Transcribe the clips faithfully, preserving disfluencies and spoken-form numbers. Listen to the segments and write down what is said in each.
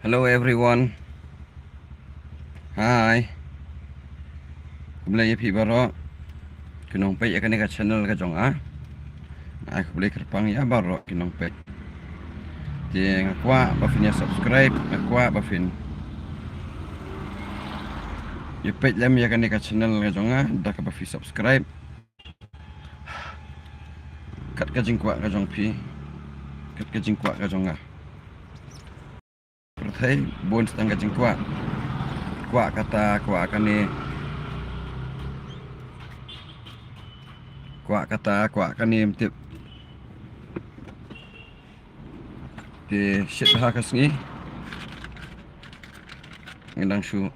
Hello everyone. Hi. Khublei ïa phi baroh ki nongpeit ïa kane ka channel ka jong nga. Ai khublei kyrpang ïa baroh ki nongpeit. Te nga kwah ba phin ïa subscribe, nga kwah ba phin ïa peit lem ïa kane ka channel ka jong nga da kaba phi subscribe. Kat ka jingkwah ka jong phi, kat ka jingkwah ka jong nga. Pyrthei bun tang ka jingkwah. Kwah kata, kwah kane. Kwah kata, kwah kane, ym tip. Te shit bha ka sngi. Nga dang shu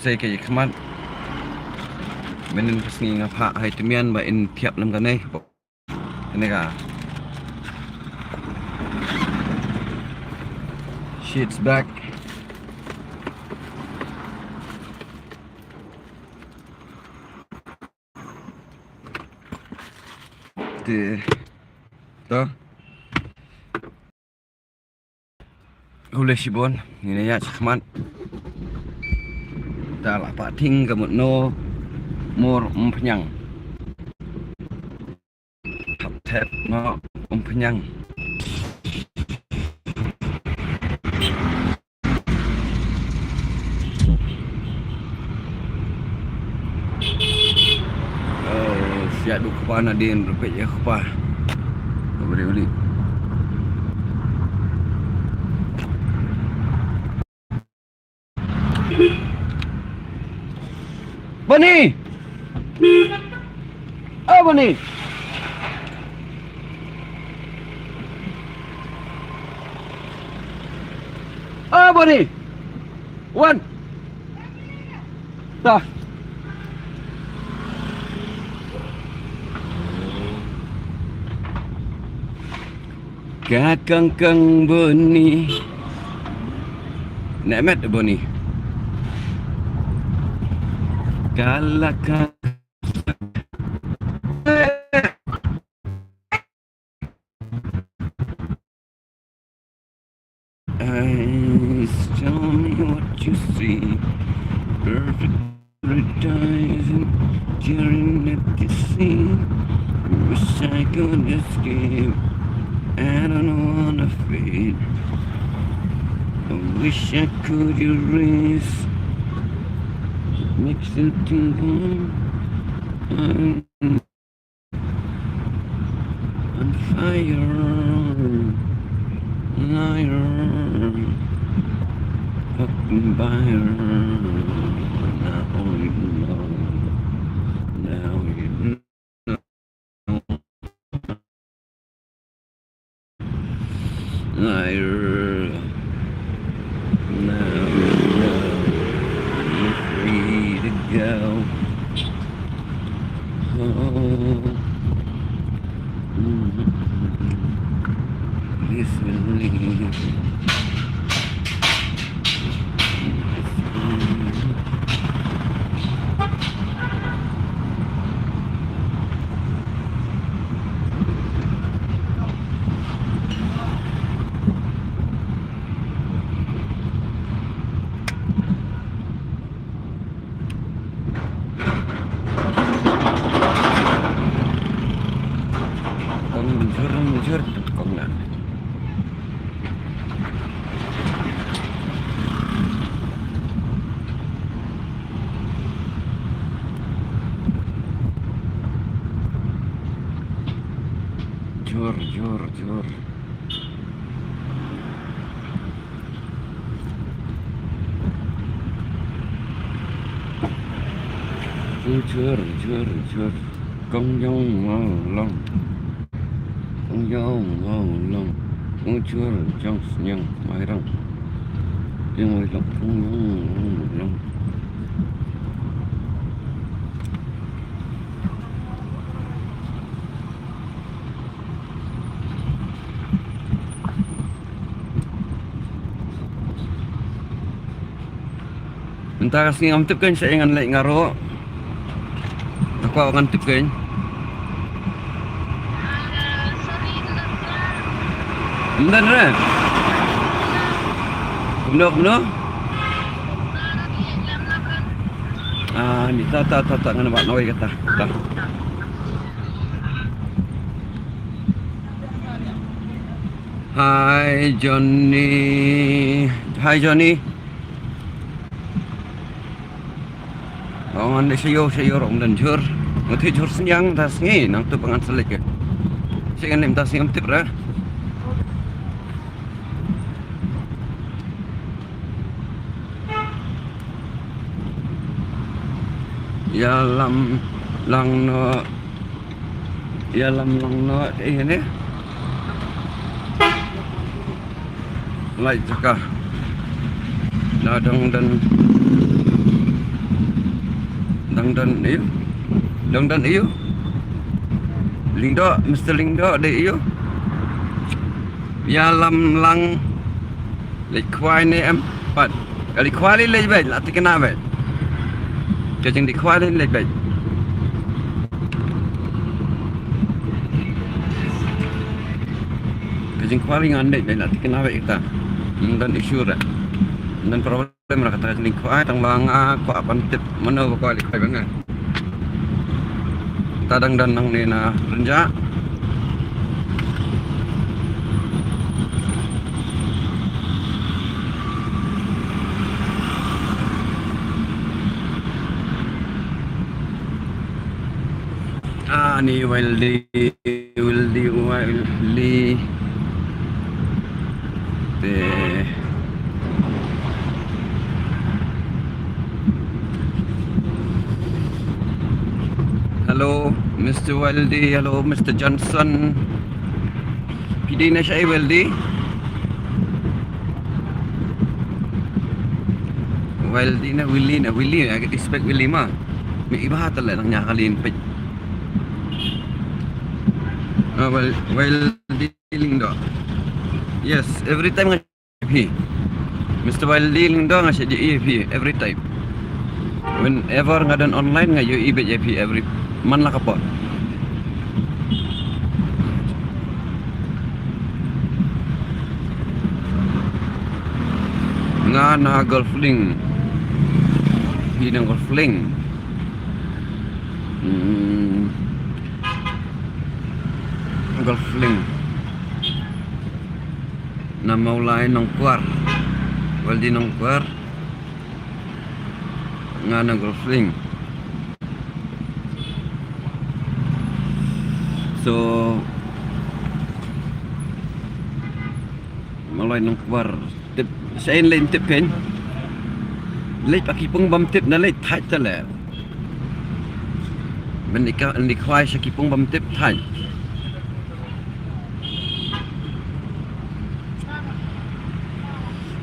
sei ka ïa khmat. Mynnin ka sngi nga phah ha i tymmen ba in thiap lem kane. Kane ka. Shit's back. Te to. Khublei shibun, ngin ïa ïaid shakhmat. Da la pah thing ka mut no mur Umphniang. Hap thep no Umphniang. Oh, siat u kpa nadien ruh peit ïa u kpa. Ka briew li. Bani! Oh, Bani! Oh, Bani! Wan! Ta. Ka kangkang Bani. Nemet Bani. Ka la ka Eyes, tell me what you see. Perfect paradise and tearing at the seam. Wish I could escape. I don't wanna fade. I wish I could erase. Makes it too long. I'm on fire, liar, fucking buyer. Now you know, now you know. Liar. Now you know. You're free to go. Oh. Mm. This is me. Kong mynjur, mynjur, kong na. Jur, jur, jur. Jur, jur, jur. Kong Jong Mo Long. Kong Jong Mo Long. Kong Jur Jong Snyang Mai Rang. Jong Mai Long. Kong Jong Mo Long. Mynta ka sngi ngam tip kein sha ïa ngan leit nga ruh. Nga kwah ngan tip kein. Ym don re. Kumno, kumno? Ah, ni ta, ta, ta, ta, ngan ba noi kata. Ta. Hi, Johnny. Hi, Johnny. Ong ngan leit sha ïew, sha ïew ruh ym don jhur. Nga thied jhur synñiang mynta sngi, nangtu ba ngan sa leit ke. Shi ngan leit mynta sngi ngam tip re. Ïalam lang noh. Ïalam lang noh, eh, ne. Lai jaka. Na dang don. Dang don ïa u. Dang don ïa u. Lyngdoh, Mister Lyngdoh dei ïa u. Ïalam lang. Leit khwai ne em pat. Ka leit khwai leit leit beit, la thikna beit. Ka jingdei khwai leit leit beit. Ka jingkhwai leit ngan leit beit, la thikna beit kata. Ym don issue re. Ym don problem re kata ka jingdei khwai, tang ba nga kwah ban tip mano ba kwah leit khwai beit nga. Ta dang don nangne na rynjah. Ani Weldy, Weldy, Weldy. Te. Hello, Mister Weldy. Hello, Mister Johnson. Phi dei na shaei, Weldy? Weldy ne Willy ne? Willy, I expect Willy ma. Me iba tele nang nya kali pej. Ah, Wel-, Weldy Lyngdoh. Yes, every time phi. Mister Wiley Lyngdoh nga shah ïohi ïa phi every time. Whenever nga don online nga ïohi beit ïa phi every man la ka por. Nga na Golf Link. Phi na Golf Link. Hmm. Golf Link. Na Mawlai Nongkwar. Weldy Nongkwar. Nga na Golf Link. So, Mawlai Nongkwar. Tip, sa ïa leit tip kein. Leit pa ki pung bym tip na leit thait tale. Ban ïa ka, ïa khwai sha ki pung bym tip thait.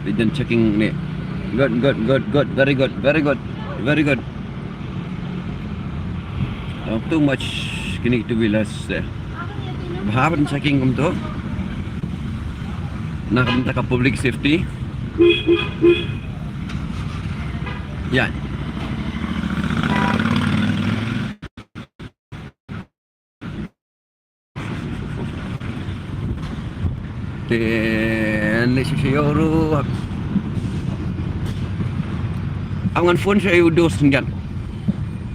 They done checking ne. Good, good, good, good. Very good, very good, very good. Oh, too much kini two wheelers there. Bha ban checking kumto. Na ka bynta ka public safety. Ïa. Te ne shi shi yoru. Am ngan phone sha u dos ngan.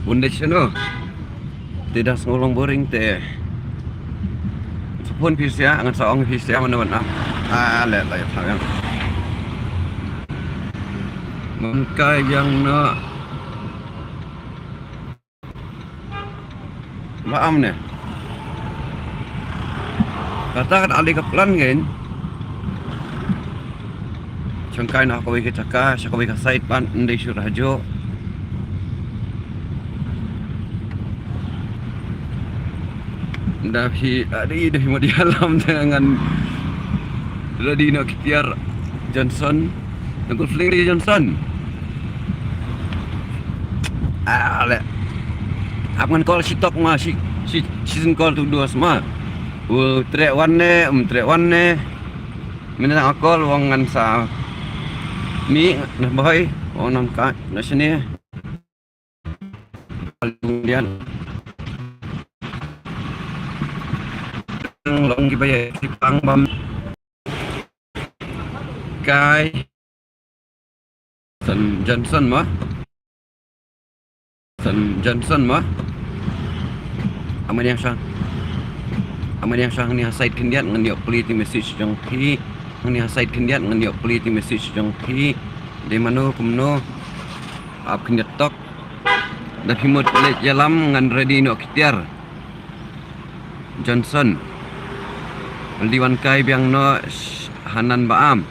Bun de shano. Te da sngew long boring te. Sa phone phi sha, ngan sa ong phi sha mano mano. Ah, le le pha yang. Ngan kai yang na. Ba am ne. Kata ka dei ka plan ngan. Shongkai na kawei ka jaka, sha kawei ka side ban, ndei shu rah jooh. Da phi, adi, da phi mut ïalam te ngan ready noh ki tiar Johnson. Ngan call fling ïa Johnson. Ah, le. Hap ngan call shi tok ma, shi, shi, shisien call tu dos ma. U treh wan ne, um treh wan ne. Mynta nga call u ong ngan sa mih, na Bhoi, u ong nang kat na shane. Long kiba ïa ki pang bam. Kai. Johnson, Johnson mo. Johnson, Johnson mo. Amaniang shang. Amaniang shang ni ha side khyndiat ngan ïoh plie ti message jong phi. Ni ha side khyndiat ngan ïoh plie ti message jong phi. Dei mano kumno. Ap khyndiat tok. Da phi mut leit ïalam ngan ready noh ki tiar. Johnson. Aldi wan kai biang noh hanan ba am.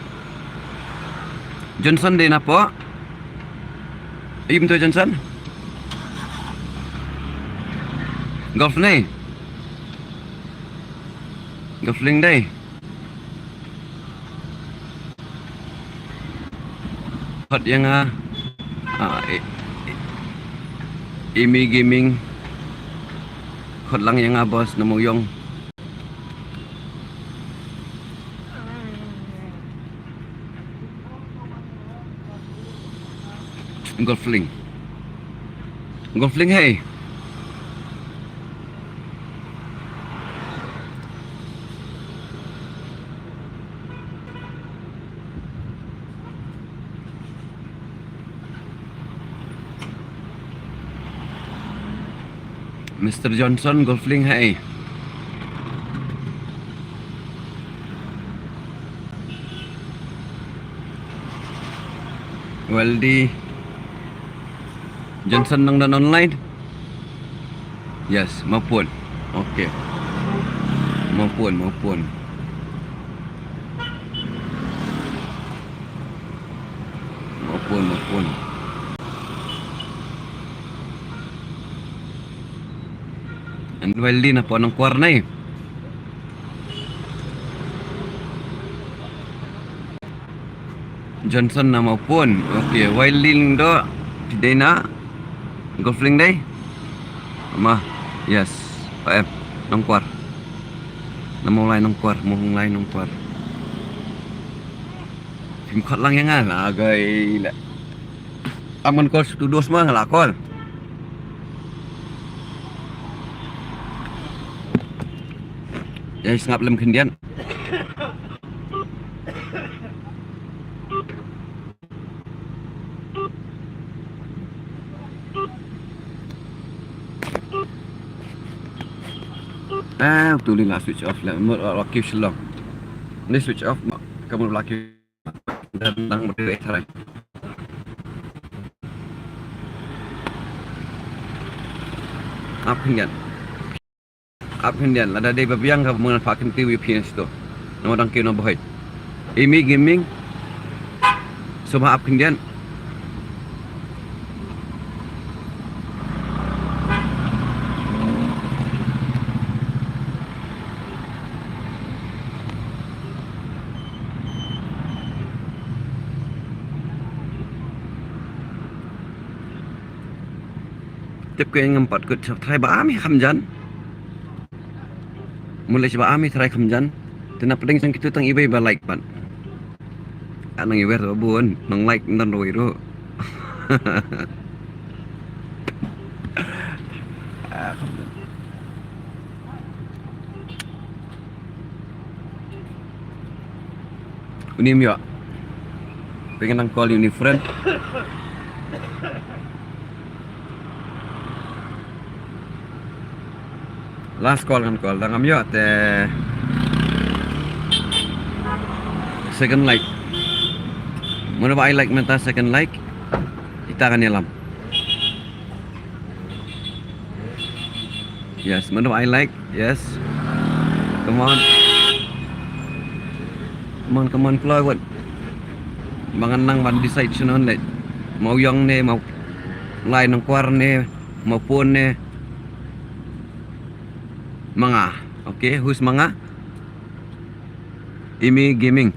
Johnson dei napoh. Im tu Johnson. Golf ni. Golf ling dei. Hot ïa nga. Ah, e, e, Imi Gaming. Hot lang ïa nga boss na Mawïong. Golf ling. Golf ling hey. Mister Johnson, golf ling hai. Weldy Johnson nang don online. Yes, maupun. Okay. Maupun, maupun. Maupun, maupun. An Weldy na pon nang kuar nai. Johnson na maupun. Okay, Weldy ling do. Pidena. Golf ling dei. Ma. Yes. Pa em. Nang kuar. Na mau lai nang kuar, mau lai nang kuar. Phim khot lang ïa nga la gai la. Am ngan call satu dos ma nga la call. Ïa sngap lem khyndiat. Eh, tu li la switch off la. Mut la kiew shlong. Ni switch off ma. Ka mut la kiew. Dan nang mut dei tharai. Ap khyndiat. Ap khyndiat. Lada dei ba biang ka mut ngan phah kyntiew ïa phi na sto. Namar dang kiew na bhoi. Imi Gaming. Sngewbha ap khyndiat. Tip ke ngam pat kut sha tharai ba am hi kham jan. Mut leh ba am hi tharai kham jan. Te na pdeng jong kitu tang iwei ba like pat. Ka nang iwer ba bun, nang like nang roi ru. Uni myo. Pengen nang call uni friend. Last call kan call. Dang am yo te second like. Mano ba ai like mynta second like. Ita kan ïalam. Yes, mano ba ai like. Yes. Come on. Come on, come on, Chloe, what? Ba ngan nang ban decide shano leh. Mawïong ne, Mawlai Nongkwar ne, Mawpun ne. Manga. Okay, who's Manga? Imi Gaming.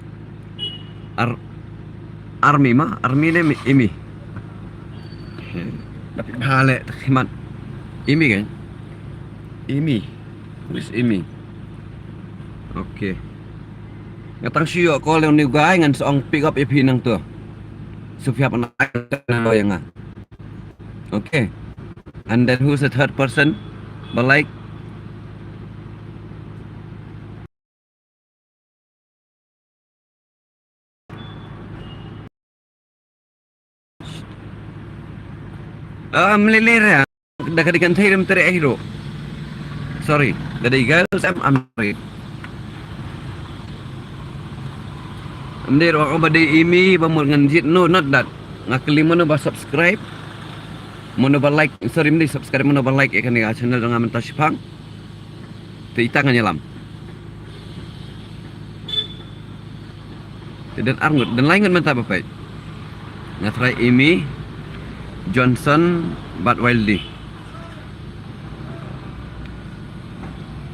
Ar-, Army ma, Army ne mi-, Imi. Tapi bha leh, tak himat. Imi kan? Imi. Who's Imi? Okay. Nga tang shu ïoh call ïa u new guy ngan sa ong pick up ïa phi nangtu. Shu phi hap ban ai na ïa nga. Okay. And then who's the third person? Ba like. Ah, mlele re. Da ka dei kynthei rim tere hero. Sorry. Da dei girls, I'm, I'm married. Mdei ruh ba dei imi ba mut ngan jied, no, not that. Nga kylli mano ba subscribe, mano ba like, sorry, mdei subscribe, mano ba like ïa kane ka channel jong nga mynta shipang. Te ita ngan ïalam. Te don ar ngut, don lai ngut mynta ba peit. Nga trai Amy, Johnson, bad Wildy.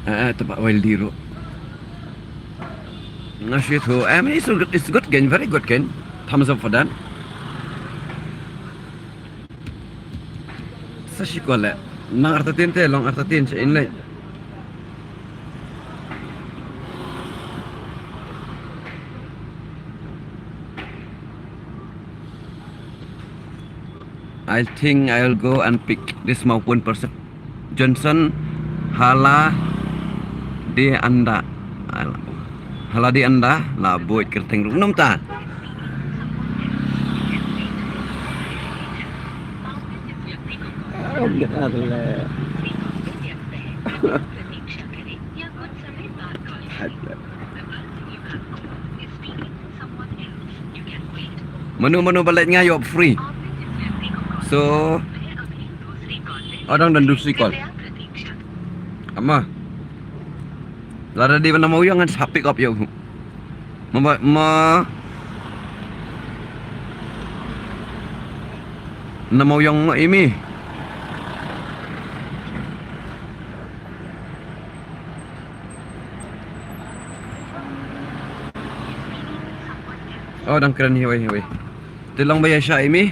Eh, eh, te bad Wildy ruh. Nga shu ïathuh, eh, it's a good, it's a good game, very good game. Thumbs up for that. Sa shi kwah leh. Nang artatien te, long artatien sha in leh. I think I'll go and pick this Mawpun person. Johnson, hala de anda. Hala de anda, la buit kyrteng ruk num ta. Mano mano ba leit nga ïoh free. So, adang don dusri call. Ama. Lada dei ban ym ïoh ngan sa pick up ïa u. Ma ba, ma. Ym ïoh imi. Oh, dang kren hiwei hiwei. Te long ba ïa sha imi,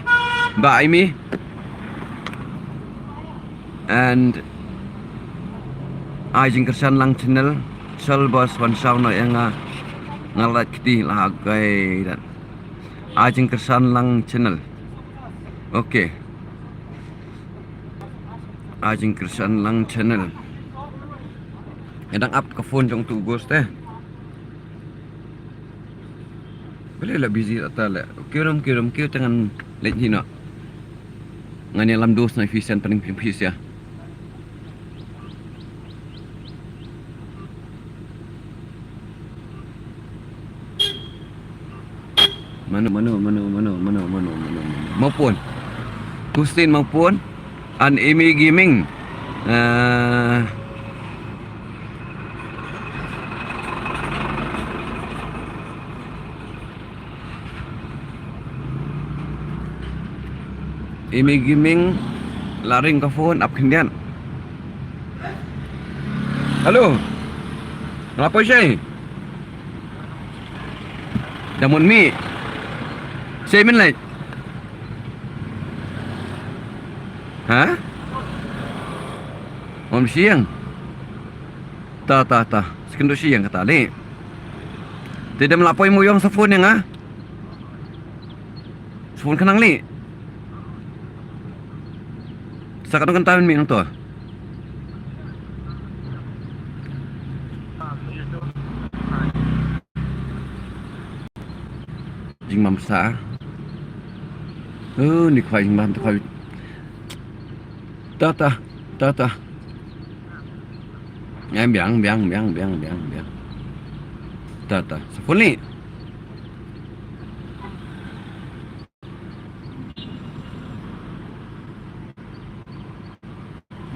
ba imi. And ai jingkyrshan lang channel, Sol Boss wan shaw na ïa nga, nga lait kti la kai dan. Ai jingkyrshan lang channel. Okay. Ai jingkyrshan lang channel. Nga dang ap ka phone jong tu ghost eh. Balei la busy ta leh. Kirum kirum kiu te ngan leit hi noh. Ngan ïalam dos na phi sien paning phi phi sia. Mano, mano, mano, mano, mano, mano, mano, mano. Mawpun. Hussein Mawpun and Amy Gaming. Ah. Amy Gaming la ring ka phone ap khyndiat. Hello. Nga la poi shai. Da mut mi. Shai min lai. Ha? Om shiang. Ta ta ta. Sekendu shiang kata ni. Te dam la poi mu yong sa phone ïa nga. Phone khnang leh. Sa ka dong kynta mynmiet nangto. Jingmam sa. Oh, ni khwai jingmam tu khwai. Ta ta, ta ta. Ngai biang, biang, biang, biang, biang, biang. Ta ta. Sa phone leh.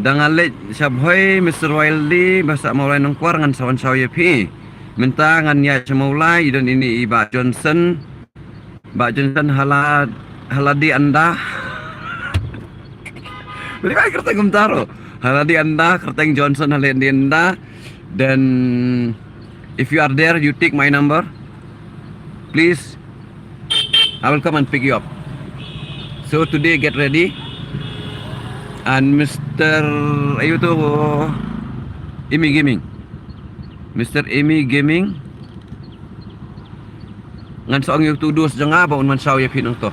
Da nga leit sha Bhoi, Mister Wildy, ba sah Mawlai Nongkwar ngan sa wan shaw ïa phi. Mynta ngan ïaid sha Mawlai, i don ine i Bah Johnson. Bah Johnson hala, hala di anda. Beli kai kyrteng kumta ruh. Hala di anda, kyrteng Johnson hala di anda. Then if you are there, you take my number. Please, I will come and pick you up. So today get ready. And Mister ayu tu, Amy Gaming. Mister Amy Gaming. Ngan sa ong ïa u tu dos jong nga ba un man shaw ïa phi nangto.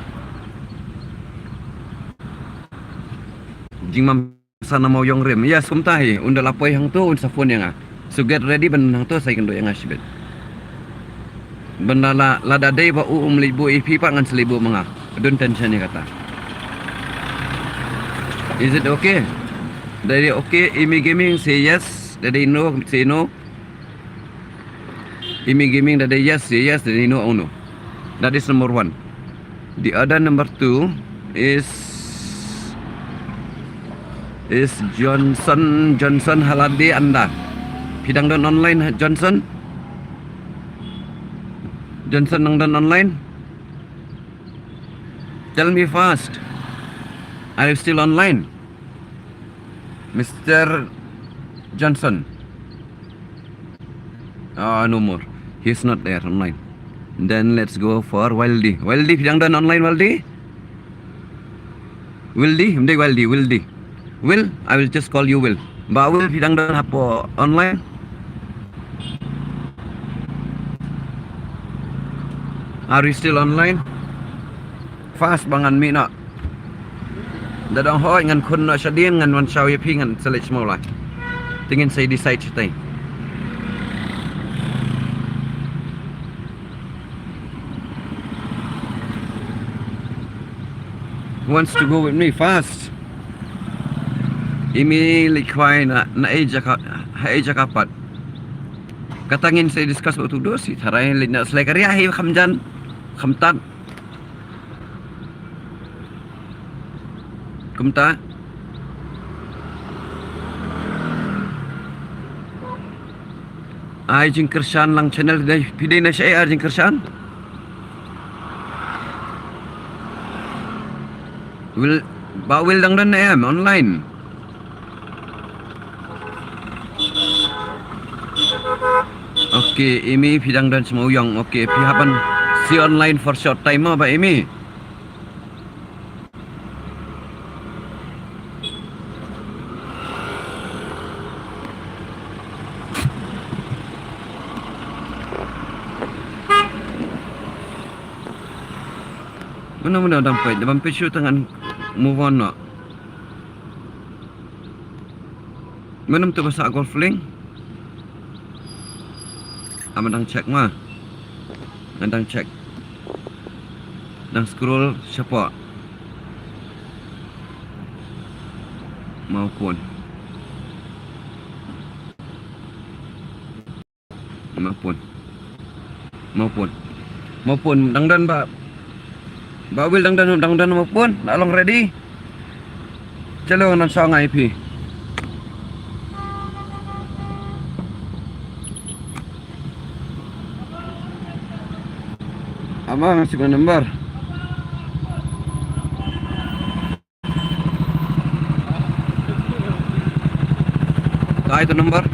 Jingmam sa na Mawïong Rim. Yes, kumta hi, un da la poi hangto, un sa phone ïa nga. So get ready ban hangto sa ïakynduh ïa nga shibit. Ban la, la, lada dei ba u um leit buh ïa phi pat ngan sa leit buh ma nga. Don't tension ïa kata. Is it okay? That is okay. Imi Gaming say yes. That is no, say no. Imi Gaming, that is yes, say yes. That is no, oh no. That is number one. The other number two is is Johnson, Johnson Haladi Anda. Phi dang don online, Johnson? Johnson dang don online? Tell me fast. Are you still online? Mister Johnson. Ah, no more. He's not there online. Then let's go for Wildy. Wildy, phi dang don online, Wildy? Wildy, ym dei Wildy, Wildy. Will, I will just call you Will. Bah Will, phi dang don hapoh online? Are you still online? Fast ba ngan mih noh. Da dang hoi ngan khun noh shadien, ngan wan shaw ïa phi, ngan sa leit smaw lai. Te ngin sa decide shatai. Wants to go with me fast. Imi leit khwai na, na ei jaka, ha ei jaka pat. Kata ngin sa discuss bad u tu doh shi tharai leit na slai ka ria hi kham jan, kham tad. Kumta. Ai jingkyrshan lang channel dei, phi dei na shaei ar jingkyrshan? Will, Bah Will dang don ne em online? Okay, Imi phi dang don smaw ïong. Okay, phi hap ban see online for short time mo Bah Imi. Mano mano dang peit, dang peit shu tang ngan move on noh. Mano mano ba sah golf link. Ama dang check ma. Ngan dang check. Dang scroll shapoh. Mawpun. Mawpun. Mawpun. Mawpun. Dang don Bah, Bah Will dang don, dang don Mawpun. Lah long ready. Chalo ngan sa ngai phi. Ama ngan sip number. Ai tu number.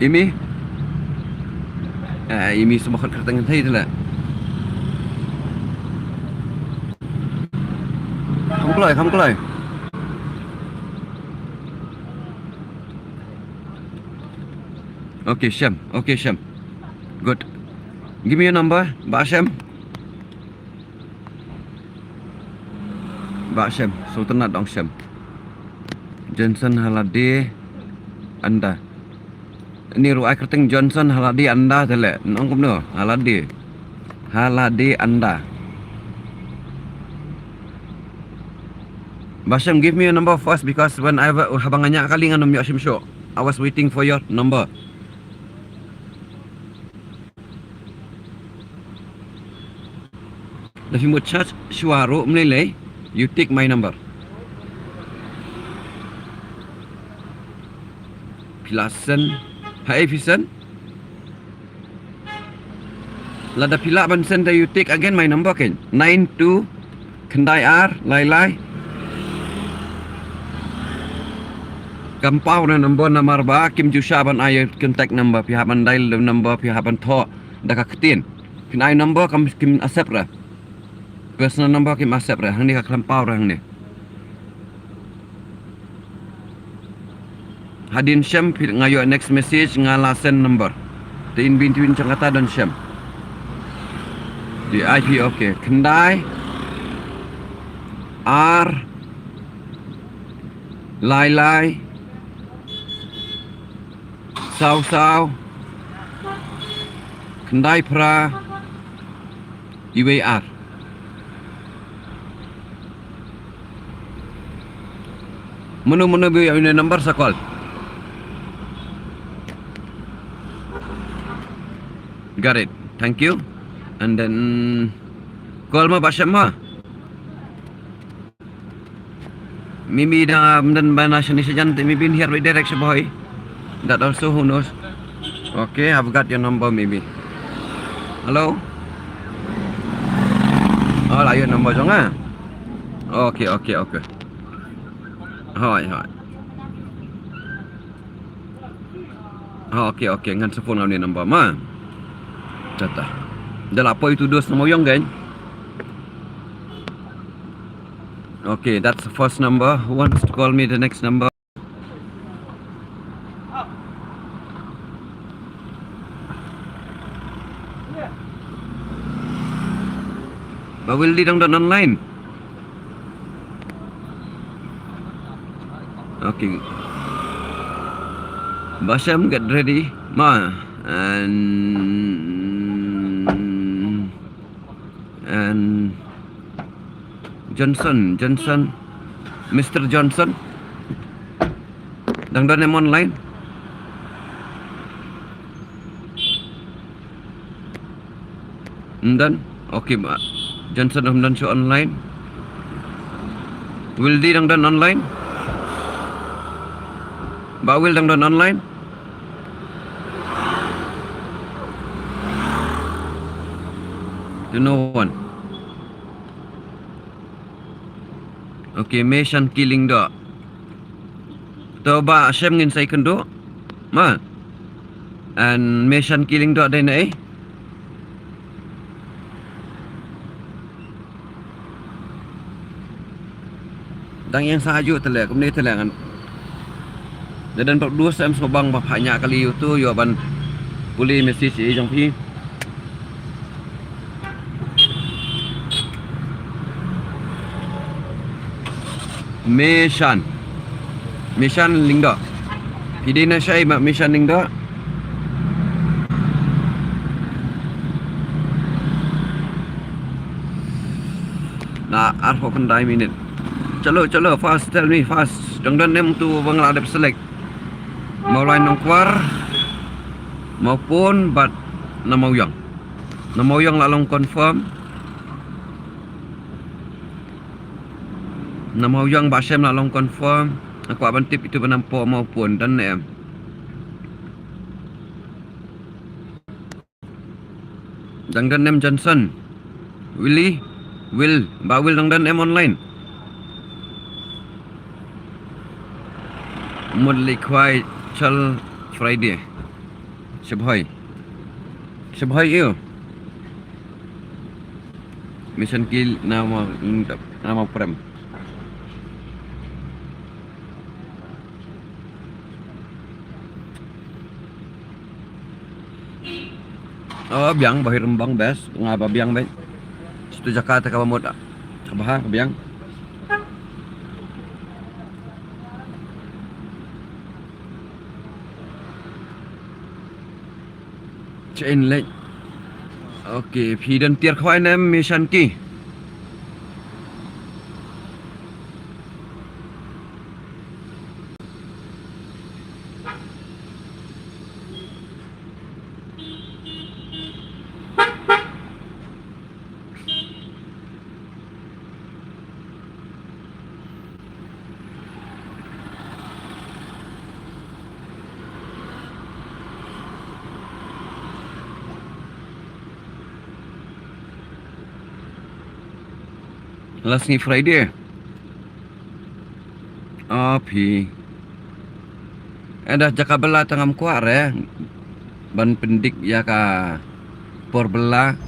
Imi. Eh, Imi sum khot kyrteng thei tu lah. Kham kloi, kham kloi. Okay, Shem. Okay, Shem. Good. Give me your number, Bah Shem. Bah Shem, Sultanate dong Shem. Johnson Haladi Anda. Ni ruh ai kyrteng Johnson Haladi Anda te leh. Nong kumno? Haladi. Haladi Anda. Bah Shem, give me your number first because when I wa-, haba nga ñiah kali ngan ym ïoh shim shuh. I was waiting for your number. Da phi mut chat shuwa ruh mlei lei, you take my number. Phi la send, haei phi send? Lada phi lah ban send te you take again my number kein. Nine two khyndai ar lai lai. Kam paw na number namar ba kim ju shah ban ai contact number, phi hap ban dial number, phi hap ban thoh da ka ktien. Phin ai number kam kim accept ra. Personal number kim accept ra, hangne ka khlem paw ra hangne. Hadien Shem phi nga ïoh next message nga la send number. Te in between jong kata don Shem. Te ai phi okay. Khyndai ar lai lai saw saw khyndai phra iwei ar. Mano mano ba ïoh ïa une number sa call. Got it. Thank you. And then call ma Bashem ma. Maybe da mynta ba na shane shajan te maybe hiar redirect sha Bhoi. That also, who knows. Okay, I've got your number maybe. Hello? Oh, la ïoh number jong nga. Okay, okay, okay. Hoi, hoi. Ha, okay, okay, ngan sa phone nga une number ma. Tata. Da la poi tu dos na Mawïong kan. Okay, that's the first number. Who wants to call me the next number? Ba Wildi dang don online. Okay. Bashem, get ready ma. And and Johnson, Johnson, Mister Johnson. Dang don em online? Ym don. Okay, ba Johnson ym don shuh online. Wildi dang don online? Ba Wil dang don online? To no one. Okay, Meshan Kiling doh. To Bashem ngin sa ïakynduh ma. And Meshan Kiling doh dei na ei? Dang ïeng sa aju tele, kumne tele ngan. Lada don pat dus em sngewbang ba phah ñiah kali ïa utu, ïoh ban pule message ïa i jong phi. Meshan. Meshan Lyngdoh. Phi dei na shai ma Meshan Lyngdoh? Na arphew khyndai minit. Chalo, chalo, fast, tell me fast. Dang don em utu ba nga la dep select? Mawlai Nongkwar, Mawpun bad na Mawiong. Na Mawiong la long confirm. Na Mawiong Bashem la long confirm. Nga kwah ban tip itu ba nampoh Mawpun, don ne em? Dang don em Johnson? Willy? Will, ba Will dang don em online? Mut lei khwai chal Friday. Shibhoi. Shibhoi ïu. Mission kill nama, nama prem. Oh, biang, Bahi Rembang best, nga ba biang best. Situ jaka te kaba mut, kaba ha, biang. Chain lek. Okay, phi don tiar khwai ne em Mission ki. Last ni Friday. Oh, phi. Ynda jaka bylla tang ngam kwah re ban pyndik ïa ka por bylla.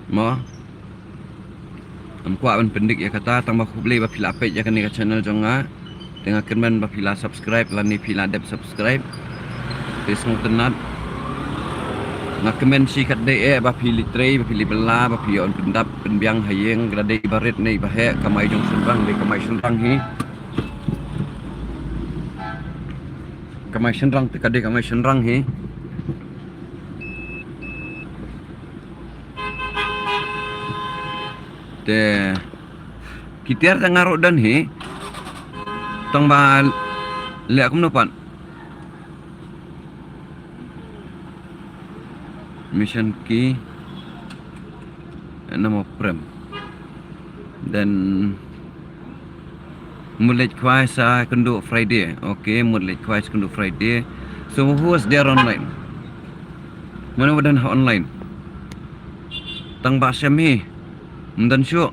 Mo. Ngam kwah ban pyndik ïa kata, tang ba khublei ba phi la peit ïa kane ka channel jong nga. Te nga kyrmen ba phi la subscribe lane phi la dep subscribe. Phi sngewtynnat. Nga kmen shi katdei eh ba phi leit trei, ba phi leit bylla, ba phi ïoh pyndap pynbiang ha ïing, ka dei ba rit ne ba heh, kamai jong shynrang dei kamai shynrang hi. Kamai shynrang te ka dei kamai shynrang hi. Te ki tiar te nga ruh don hi. Tang ba leh kumno pat. Mission ki nama prem. Then mut leit khwai sa kynduh Friday. Okay, mut leit khwai sa kynduh Friday. So who was there online? Mano ba don online? Tang ba shem hi. Ym don shuh.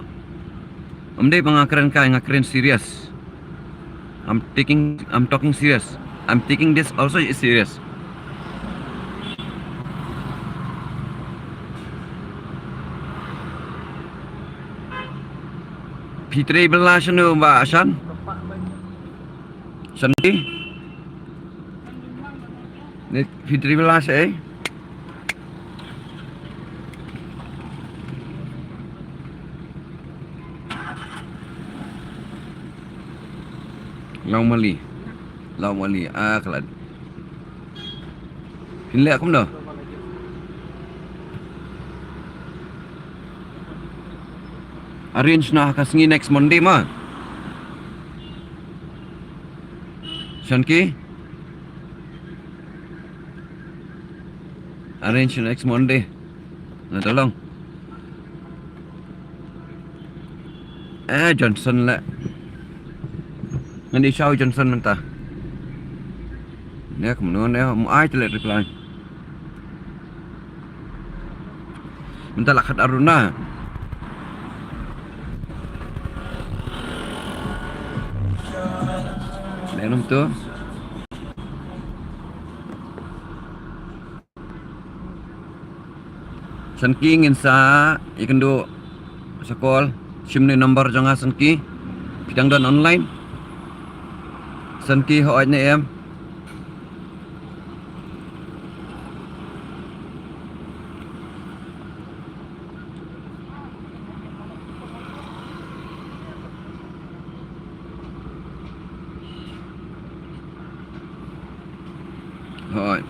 Ym dei ba nga kren kai, nga kren serious. I'm taking, I'm talking serious. I'm taking this also is serious. Phi trei bylla shano ba Shan? Shanti? Phi trei bylla shaei? Laumali. Laumali. Ah, ka la dei. Phin leh kumno? Arrange noh ha ka sngi next Monday mo. Shanki? Arrange next Monday. Nga tolong. Eh, Johnson leh. Ngan ïa shaw Johnson mynta. Ne kumno ne, ym ai te leh reply. Mynta la khat aruna. Ne num tu. Shanki, ngin sa ïakynduh sa call. Shim ne number jong nga Shanki. Phi dang don online? Shanki, hooid ne em? Hooid.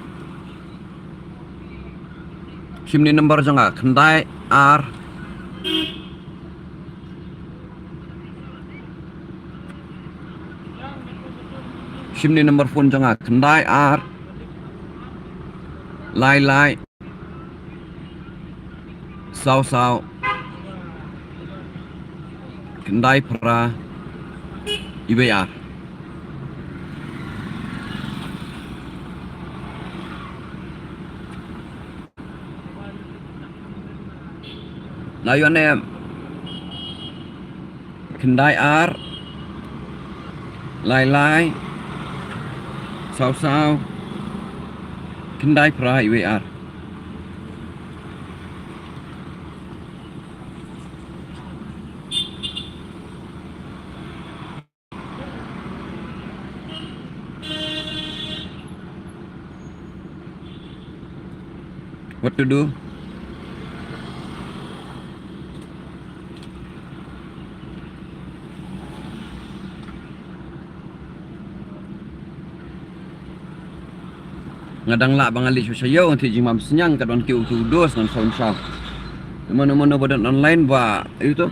Shim ne number jong nga, khyndai ar. Shim ne number phone jong nga, khyndai ar. Lai lai. Saw saw. Khyndai phra. Iwei ar. Na ïoh ne em? Khyndai ar. Lai lai. Saw saw. Khyndai phra iwei ar. What to do? Nga dang lah ba nga leit sha ïew, ngan thied jingbam synñiang, ka don ki utu u dos ngan saw ngan saw. Mano mano ba don online ba ïa uto.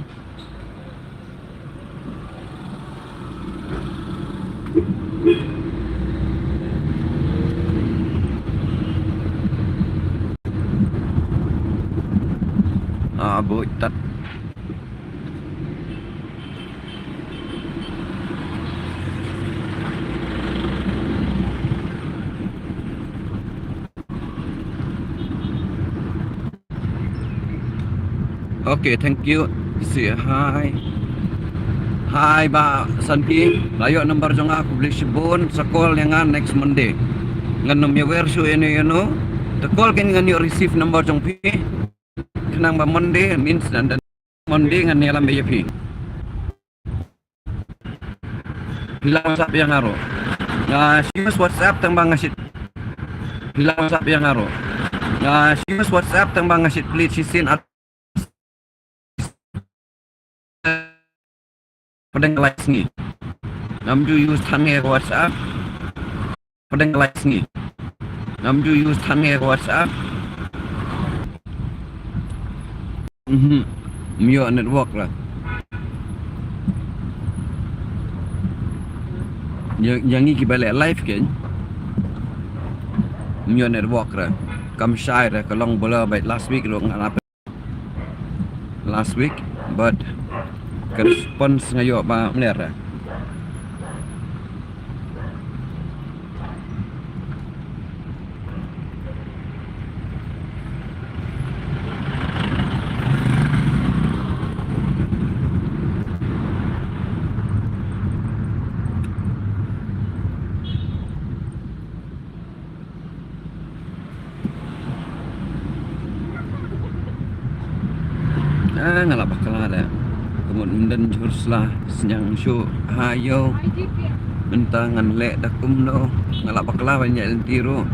Ah, boi tat. Okay, thank you. Say hi. Hi Bah Santi. La ïoh number jong nga, khublei shibun, sa call ïa nga next Monday. Ngan ym ïawer shuh ïano ïano. Te call kein ngan ïoh receive number jong phi. Khnang ba Monday, means dan dan Monday ngan ïalam beit ïa phi. Phi la WhatsApp ïa nga ruh. Nga use WhatsApp tang ba nga shait. Phi la WhatsApp ïa nga ruh. Nga use WhatsApp tang ba nga shait plie shisien ar. Pdeng lai sngi. Ngam ju use than ngi WhatsApp. Pdeng lai sngi. Ngam ju use than ngi WhatsApp. Mhm. Ym ïoh network la. Ïa, ïa ngi kiba leh live kein. Ym ïoh network re. Kam shai re, ka long bala bad last week ruh nga la, last week, but ka response nga ïoh ba mler re. Ah, nga la bakla da. Ka mut ym don jhur sla, sniang shuh ha ïew. Mynta ngan leh da kumno. Nga la bakla ban ïaid lynti ruh.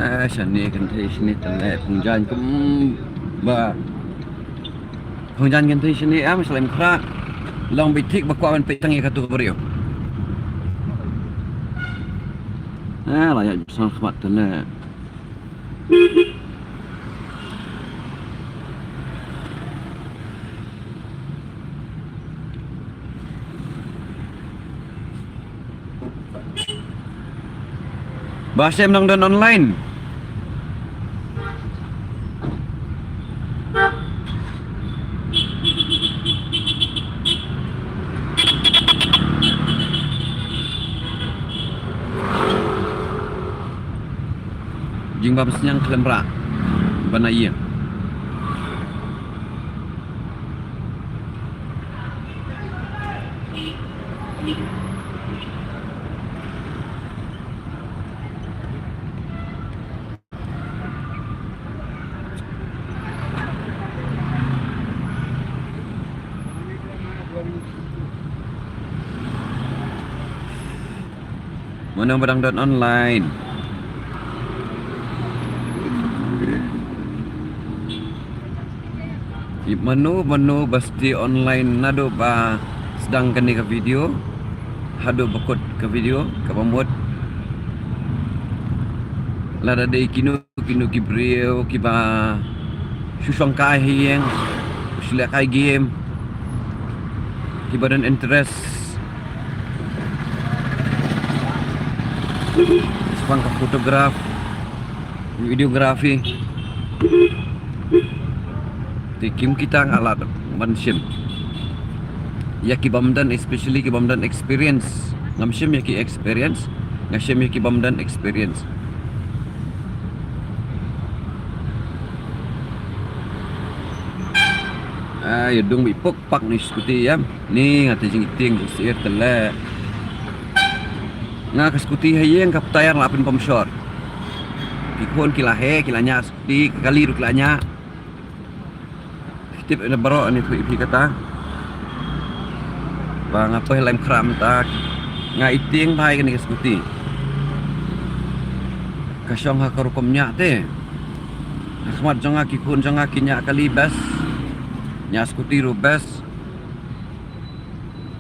Ah, shane kynthei shane te leh pynjan kumba. Hong jan kynthei shane em, shlem khra. Long bit thik ba kwah ban peit tang ïa katu ka briew. Ah, la ïa jong khmat tene. Ba shem nang don online. Jingbam sniang khlem rah ban ïeng. Mano ba dang don online? Mano mano ba stay online naduh ba sdang kane ka video haduh ba kut ka video kaba mut. Lada dei kino kino ki briew kiba shu shongkai ha ïing, shu lehkai game, kiba don interest shaphang ka photograph, videography. Te kim kita nga lad ban shim ïa ki bym don, especially ki bym don experience. Ngam shim ïa ki experience, nga shim ïa ki bym don experience. Ah, ïa dung bi pok pak ni scooty ïa. Ni nga te jingitieng sir te leh. Nga ka scooty ha ïing ka tyre la pynpom shor. Ki khun ki la heh, ki la ñiah scooty, ka kali ruh ki la ñiah. Tip ïa baroh ni phi, phi kata. Ba nga poi lem khram ta. Nga itieng bha ïa kane ka scooty. Ka shong ha ka rukom ñiah te. Ha khmat jong nga ki khun jong nga ki ñiah kali best. Ñiah scooty ruh best.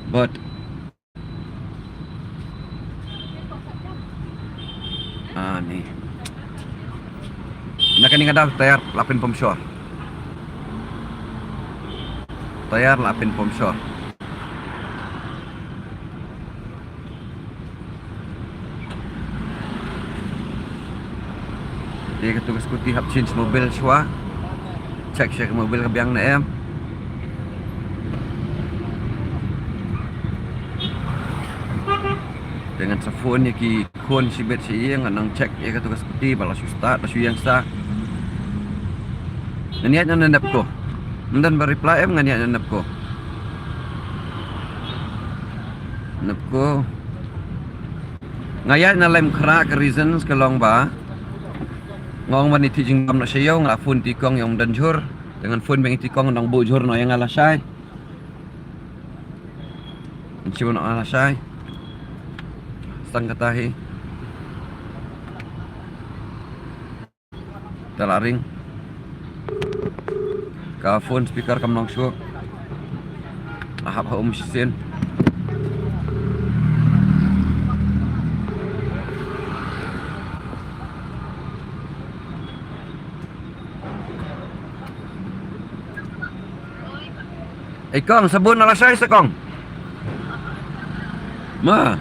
But Ah, ni. Na kane nga dap tyre la pynpom shor. Tyre la pynpom shor. Te katu ka scooty hap change mobil shuwa. Check check mobil ka biang ne em. Te ngan sa phone ïa ki khun shibit sha ïing, ngan nang check ïa katu ka scooty ba la shu start, la shu ïeng start. Ngan ïaid na nep ko. Ym don ba reply em, ngan ïaid na nep ko. Nep ko. Nga ïaid na lem khra ka reasons ka long ba nga ong ban ïa thie jingbam noh sha ïew, nga la phone ti kong ïa u Mdan Jhur. Te ngan phone biang ïa ti kong, nang buh jhur noh ïa nga lashai. Ngan shu noh lashai. Stang kata hi. Te la ring. Ka phone speaker kam long shuh. La hap ha um shisien. Ei kong, sabun na lashai sa kong. Ma.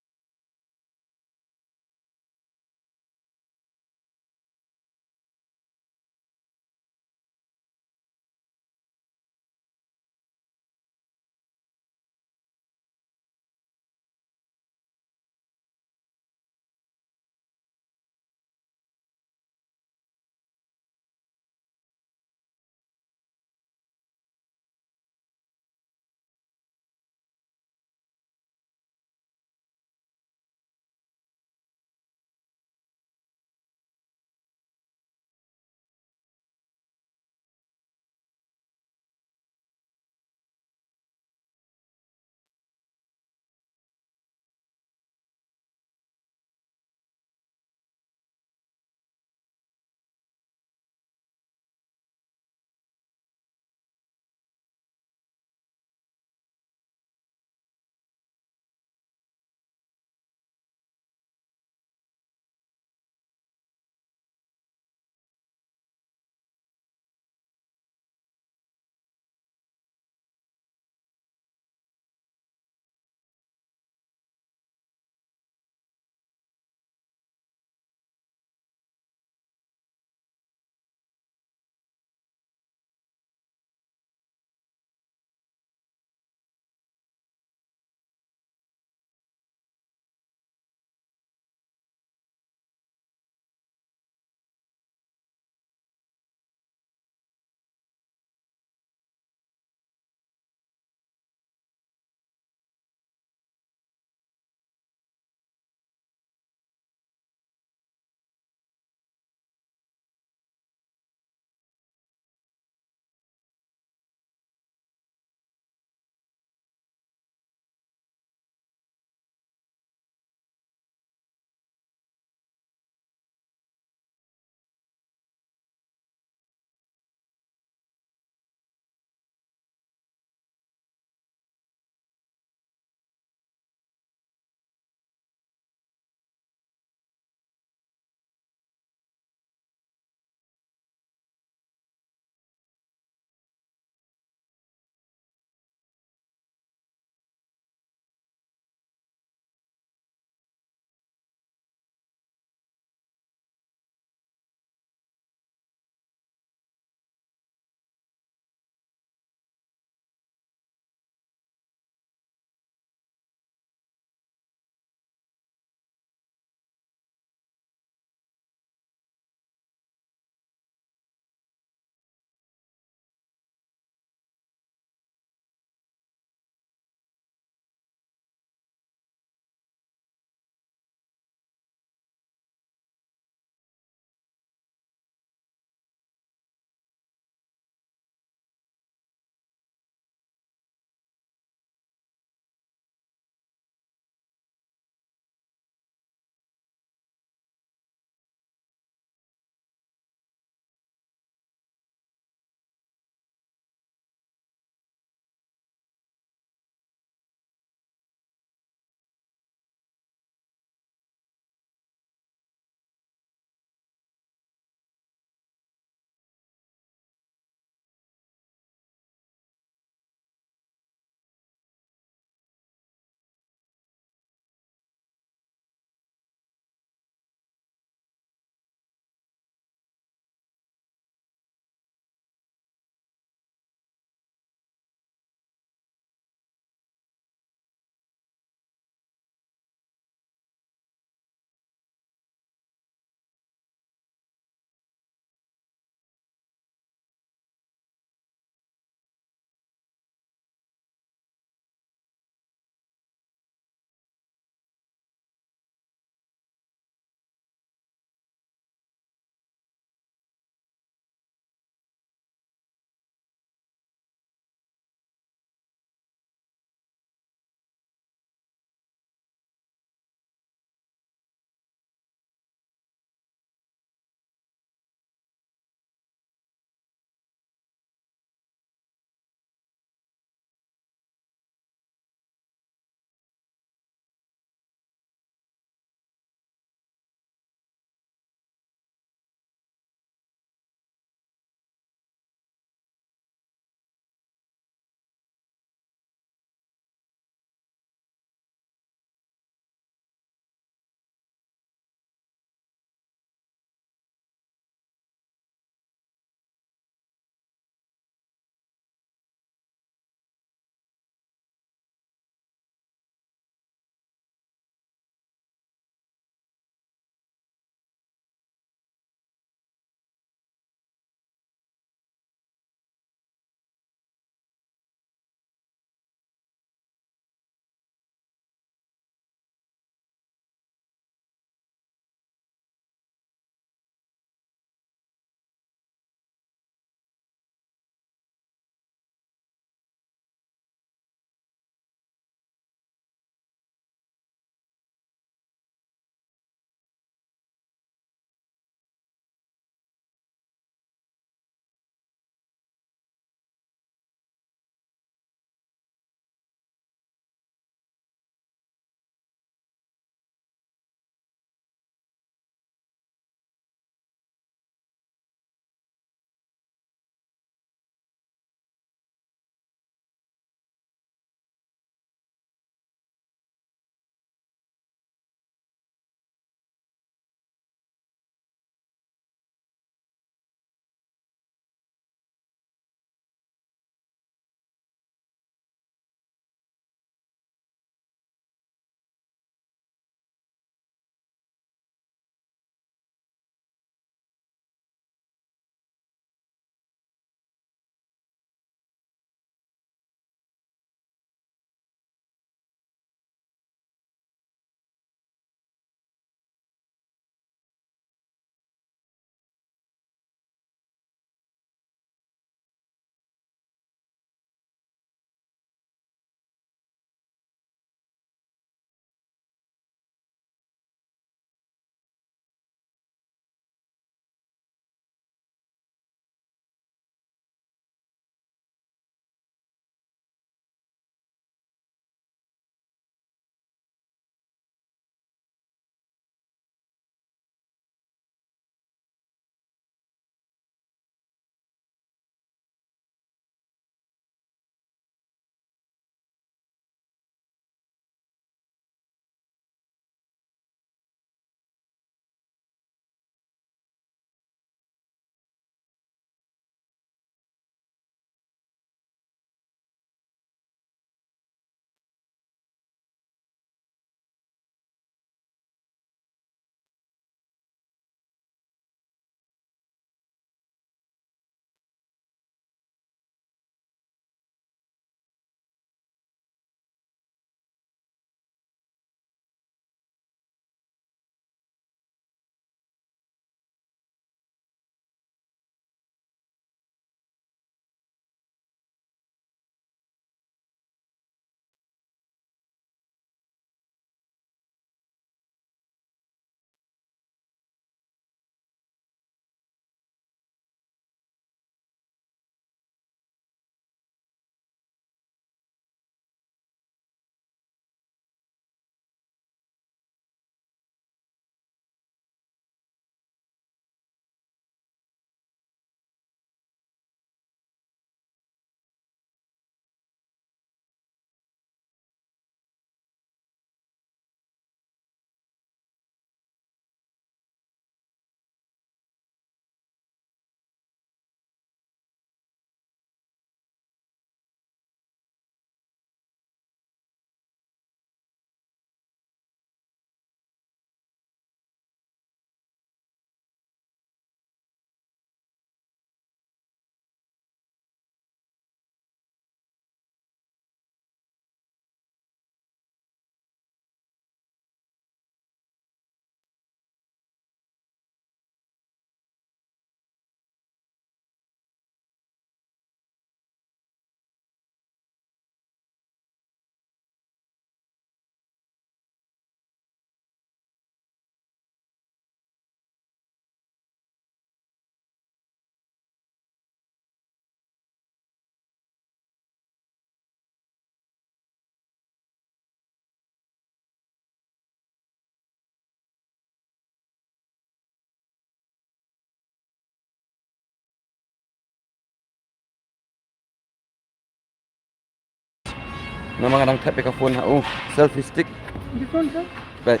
Namar nga dang thep ïa ka phone ha u selfie stick. This one, sir? Bye.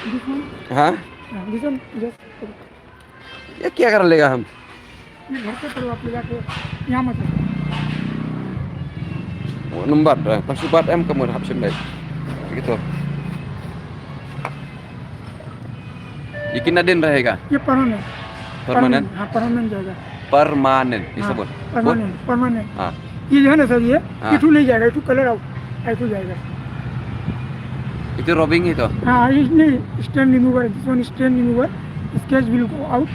This one? हाँ? हाँ, this one, just ये क्या कर लेगा हम? ये घर पे करो, आप ले जाके यहाँ मत रखो। Number, eh, tang shu bat em ka mut hap shim beit. Gitu. ये कितना दिन रहेगा? ये परमानेंट। परमानेंट? हाँ, परमानेंट जाएगा। परमानेंट, ये हाँ, सब बोल। परमानेंट, बोल। परमानेंट। हाँ। ये जो है ना सर, ये, हाँ। ये ठू नहीं जाएगा, ये ठू कलर आउट, ये ठू जाएगा। ये तो रबिंग है तो। हाँ, इसमें stain remover, this one stain remover, scratch will go out।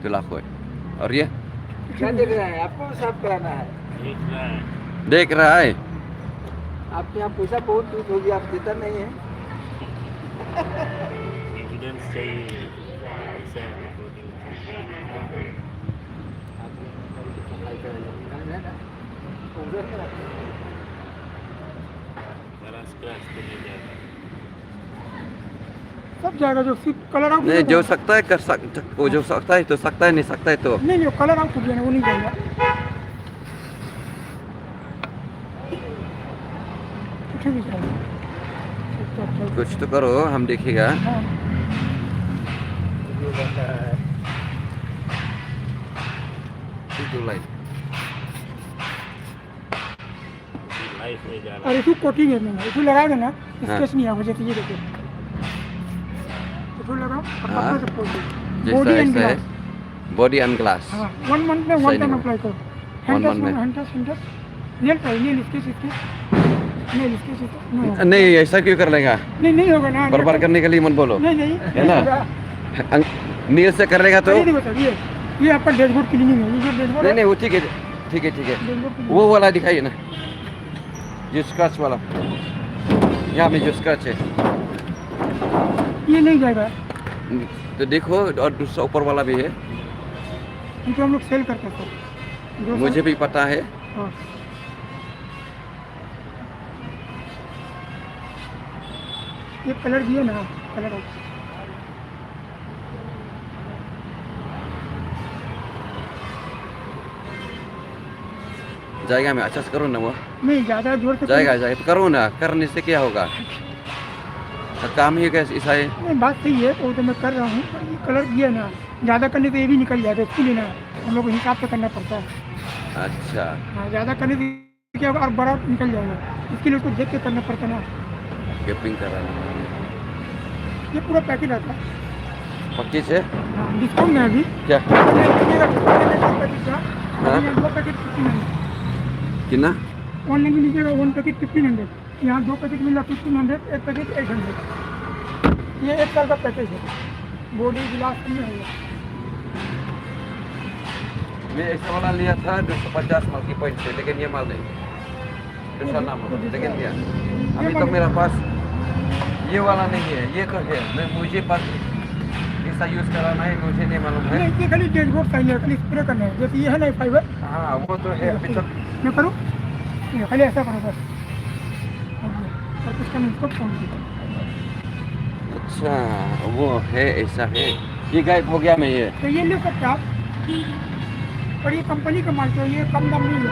Tulak ko. और ये? क्या देख रहा है? आपको साफ कराना है। देख रहा है। देख रहा है। आपके यहाँ पैसा बहुत लूट होगी, आप देता नहीं है। एविडेंस चाहिए। पैसा है, रिकॉर्डिंग चाहिए। आपने सफाई कराई है ना? उधर नहीं रखा। जरा स्क्रैच तो नहीं जाएगा। सब जाएगा, जो सिर्फ कलर आउट नहीं, नहीं जो होगा। सकता है कर सक-, वो जो सकता है तो सकता है, नहीं सकता है तो। नहीं, नहीं, कलर आउट हो गया ना, वो नहीं जाएगा। कुछ भी जाएगा। कुछ तो करो, हम देखेगा। हाँ। ठीक है, लाइट। लाइफ में जाना। और इसको कोटिंग है, इसको लगाएगा ना, हाँ। स्क्रैच नहीं आएगा, जैसे ये देखो। इसको लगाओ और हाँ। पकड़ के पोंछ दो। जैसा बॉडी एंड ऐसा है। ग्लास। Body and glass. हाँ, वन मंथ में वन सही टाइम नहीं अप्लाई करो। वन मंथ में। Hundred, hundred, nail try, nail scratch, scratch. Nail scratch, scratch. No. नहीं, ऐसा क्यों कर लेगा? नहीं, नहीं होगा ना, बार-बार नहीं। करने के लिए मत बोलो। नहीं, नहीं, है ना? नहीं होगा। अंग-, नेल से कर लेगा तो? ये देखो सर, ये, ये आपका डैशबोर्ड क्लीनिंग है, ये जो डैशबोर्ड नहीं, है। नहीं, वो ठीक है। ठीक है, ठीक है। बिल्कुल। वो वाला दिखाइए ना, जो स्क्रैच वाला, यहाँ में जो स्क्रैच है। ये नहीं जाएगा। तो देखो, और दूसरा ऊपर वाला भी है। ये तो हम लोग सेल करते हैं, सर। जो मुझे सर भी पता है। हाँ। ये कलर भी है ना, कलर है। जाएगा, मैं अच्छा से करो ना वो। नहीं, ज़्यादा जोर से जाएगा, करो। जाएगा, तो करो ना, करने से क्या होगा? तो काम ही कैसे ऐसा है? नहीं, बात सही है, वो तो मैं कर रहा हूँ, पर ये कलर भी है ना, ज़्यादा करने से ये भी निकल जाएगा, इसके लिए ना हम लोग को हिसाब से करना पड़ता है। अच्छा। हाँ, ज़्यादा करने से क्या होगा, और बड़ा निकल जाएगा, इसके लिए उसको देख के करना पड़ता ना। गैपिंग कर रहा है। ये पूरा पैकेट आता है। पच्चीस है? हाँ, डिस्काउंट में अभी। क्या? ये लीजिएगा, पैकेट का। हाँ। ये दो पैकेट फिफ्टीन हंड्रेड। कितना? ऑनलाइन में लीजिएगा, वन पैकेट फिफ्टीन हंड्रेड। यहाँ दो पैकेट मिल रहा, फिफ्टीन हंड्रेड, एक पैकेट एट हंड्रेड। ये एक साल का पैकेज है, बॉडी ग्लास सब में है। मैं ऐसा वाला लिया था दो सौ पचास माल की पॉइंट से, लेकिन ये माल नहीं। दूसरा नाम होगा, लेकिन क्या? ये अभी तो माल मेरा पास ये वाला नहीं है, ये तो है। मैं, मुझे पास इसका यूज़ कराना है, मुझे नहीं मालूम है। नहीं, ये खाली डैशबोर्ड साइन है, खाली स्प्रे करना है। जैसे ये है ना फाइबर। हाँ, वो तो है, अभी तो मैं करूँ? ये खाली ऐसा करो बस। और इसका मैं इसको फोन किया। अच्छा, वो है, ऐसा है। ये गायब हो गया मैं ये। तो ये ले सकते हैं आप। पर ये कंपनी का माल, तो ये कम दाम नहीं है।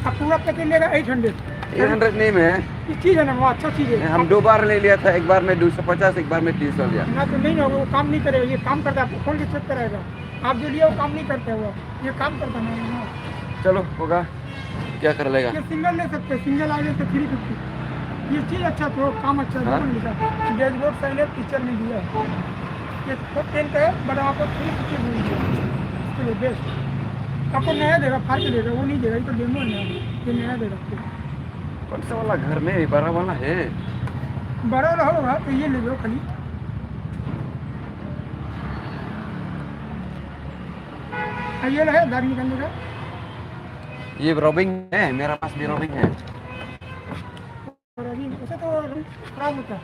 अब पूरा पैकेज लेगा एट हंड्रेड। एट हंड्रेड नहीं में। ये चीज़ है ना, वो अच्छा चीज़ है। हम दो बार ले लिया था, एक बार में दो सौ पचास, एक बार में तीन सौ लिया। ना तो नहीं ना, वो काम नहीं करेगा, ये काम करता है, आपको खोल के चेक कराएगा। आप जो लिया वो काम नहीं करता है वो, ये काम करता नहीं है ना। चलो, होगा। क्या कर लेगा? ये सिंगल ले सकते हैं, सिंगल आगे से थ्री फिफ्टी। ये चीज़ अच्छा तो काम अच्छा है, हाँ? दोनों लिखा। डैशबोर्ड साइन है, पिक्चर में दिया है। ये फोर टेन का है, बट आपको थ्री फिफ्टी बोल दिया। इसके लिए बेस्ट। आपको नया देगा, फाड़ के देगा, वो नहीं देगा, ये तो डेमो है, ये नया देगा आपको। कौन सा वाला घर में बड़ा वाला है? बड़ा वाला होगा तो ये ले लो खाली। हाँ, ये है दाढ़ी निकालने का। ये रबिंग है, मेरा पास भी रबिंग है। रबिंग, उसे तो रबिंग खराब होता है।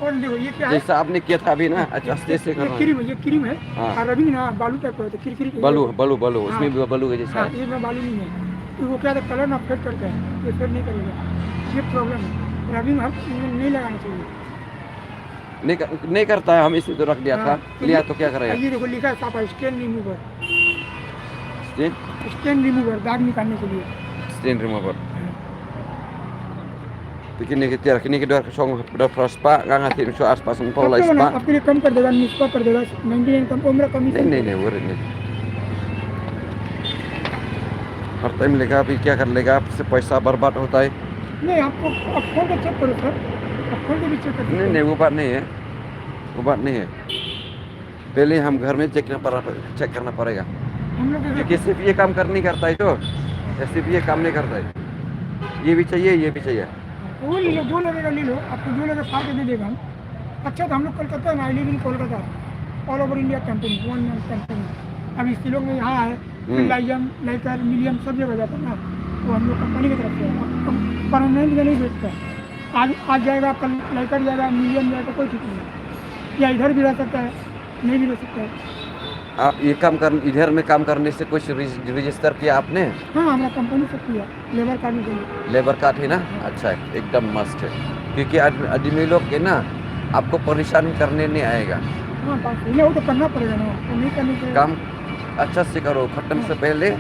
और देखो, ये क्या है? जैसा आपने किया था अभी ना, अच्छा, आस्ते आस्ते ये करना है। क्रीम है, ये क्रीम है। हाँ। और रबिंग ना बालू टाइप का होता है, किरकिरी। बालू, बालू, बालू, हाँ। उसमें भी बालू के जैसा हाँ, है। इसमें बालू नहीं है। तो वो क्या था, कलर ना फेड करता है, ये फेड नहीं करेगा, ये प्रॉब्लम है। रबिंग हम नहीं लगाना चाहिए। नहीं कर, नहीं करता है, हम इसे तो रख दिया हाँ, था, तो लिया ये तो क्या करेगा? ये देखो, लिखा है साफ, stain remover. Stain? Stain remover, दाग निकालने के लिए। Stain remover. Te kine ki tiar, kine ki dor ka shong, dor phra spah, nga nga tip shu ar spah song paw lai आपको ना, spah. आपके लिए कम कर देगा, निस्पा कर देगा, नाइंटी नाइन कम, उम्र कम ही नहीं, नहीं, नहीं, वो नहीं। हर टाइम लेगा, अभी क्या कर लेगा, आपसे पैसा बर्बाद होता है। नहीं, आपको, आप खोल के चेक करो सर, आप खोल के भी चेक कर सकते नहीं, हो। नहीं, वो बात नहीं है, वो बात नहीं है। पहले हम घर में चेक करना पड़ा, चेक करना पड़ेगा। हम लोग क्योंकि सिर्फ ये काम कर नहीं करता है तो, या सिर्फ ये काम नहीं करता है, ये भी चाहिए, ये भी चाहिए। वो ले लो, जो लगेगा ले लो, आपको जो लगेगा फाड़ के दे देगा हम। अच्छा, तो हम लोग कोलकाता ना, I live in Kolkata, all over India company, one man company. अभी शिलोंग में यहाँ है, फिर हम्म। लाइजम, लाइकर, मिलियम सब जगह जाता है ना, तो हम लोग कंपनी की तरफ से है। अब हम परमानेंट में नहीं बेचते हैं। आज, आज जाएगा, कल लाइकर जाएगा, मिलियम जाएगा, कोई ठीक नहीं है। या इधर भी रह सकता है, नहीं भी रह सकता है। आप ये काम कर, इधर में काम करने से कुछ रजिस-, रजिस्टर किया आपने? हाँ, हमारा कंपनी से किया, लेबर कार्ड में किया। लेबर कार्ड है ना? अच्छा है, एकदम मस्ट है, क्योंकि आदमी, आदमी लोग के ना आपको परेशान करने नहीं आएगा। हाँ, बात सही है, वो तो करना पड़ेगा ना, तो नहीं करने से काम अच्छा से करो, खत्म से हाँ। पहले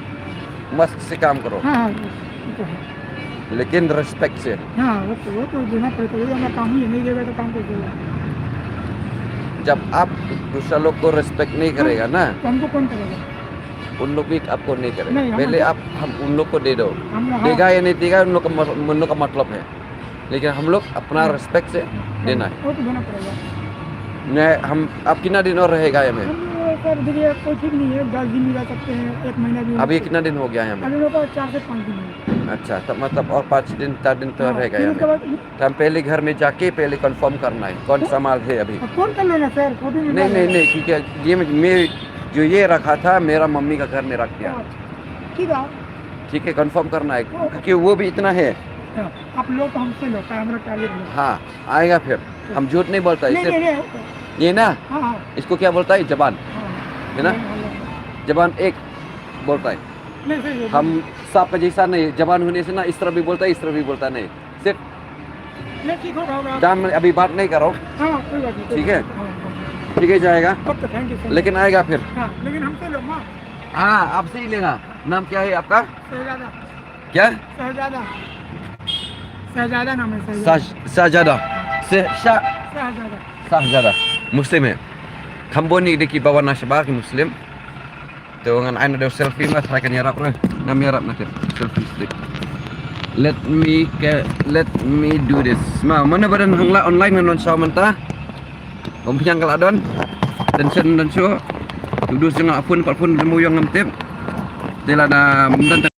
मस्त से काम करो। हाँ, हाँ, वो तो है। लेकिन रिस्पेक्ट से। हाँ, वो तो, वो तो देना पड़ेगा, वो तो हमारा काम ही है, नहीं देगा तो काम कैसे होगा? जब आप दूसरा लोग को रिस्पेक्ट नहीं हाँ, करेगा ना, तो हमको कौन करेगा? उन लोग भी आपको नहीं करेगा। नहीं, हम पहले तो आप, हम उन लोग को दे दो। हम, हाँ। देगा या नहीं देगा, उन लोग का मत-, उन लोग का मतलब है। लेकिन हम लोग अपना हम्म। रिस्पेक्ट से देना है। वो तो देना पड़ेगा। मैं, हम, आप कितना दिन और रहेगा यहाँ में? हम, सर, देखिए, कोई ठीक नहीं है, दस दिन भी रह सकते हैं, एक महीना भी। अभी कितना दिन हो गया यहाँ में? अभी मेरे को चार से पाँच दिन है। अच्छा, तो मतलब और पाँच दिन, चार दिन तो हाँ, रहेगा फिर यहाँ उसके में। बाद तो हम पहले घर में जाके पहले कंफर्म करना है, कौन सा माल है अभी। अब कौन कर लेना, सर, फोटो में नहीं, डाल नहीं, देना। नहीं, क्योंकि ये, मैं, जो ये रखा था, मेरा मम्मी का घर में रख दिया। अच्छा, ठीक है। ठीक है, कंफर्म करना है, हाँ। क्योंकि वो भी इतना है। हाँ, आप लो तो हमसे लो, कैमरा टारगेट लो। हाँ, आएगा फिर। हम झूठ नहीं बोलता है, नहीं, सिर्फ नहीं, नहीं। ये ना, हाँ, हाँ। इसको क्या बोलता है? जबान। हाँ। है ना? नहीं, नहीं, नहीं। जबान एक बोलता है। नहीं, सही है। हम सांप का जैसा नहीं, जबान होने से ना इस तरह भी बोलता है, इस तरह भी बोलता नहीं। सिर्फ नहीं, ठीक होगा, होगा। दाम में अभी बात नहीं करो। हाँ, कोई बात नहीं, कोई ठीक है? बात नहीं। हाँ, हाँ। ठीक है, जाएगा। Okay, thank you so much. लेकिन आएगा फिर। हाँ, लेकिन हमसे लो, माँ। हाँ, आपसे ही लेना। नाम क्या है आपका? शहजादा। क्या? शहजादा। शहजादा नाम है, शहजादा। शाह-, शाहजादा। से-, शाह-, शाहजादा। Shahzada. Muslim eh. Kham bun ïa ki ba wan na shabar ki Muslim. Te wan ngan ai na dei selfie ma, trai kan ïarap re. Ngam ïarap na tip. Selfie stick. Let me ke-, let me do this. Ma, mano ba don hangne online ngan wan shaw mynta. Bym pynïang ka la don. Tension don shuh. Tudu sing a phone, pat phone demu yong ngam tip. Te lada mynta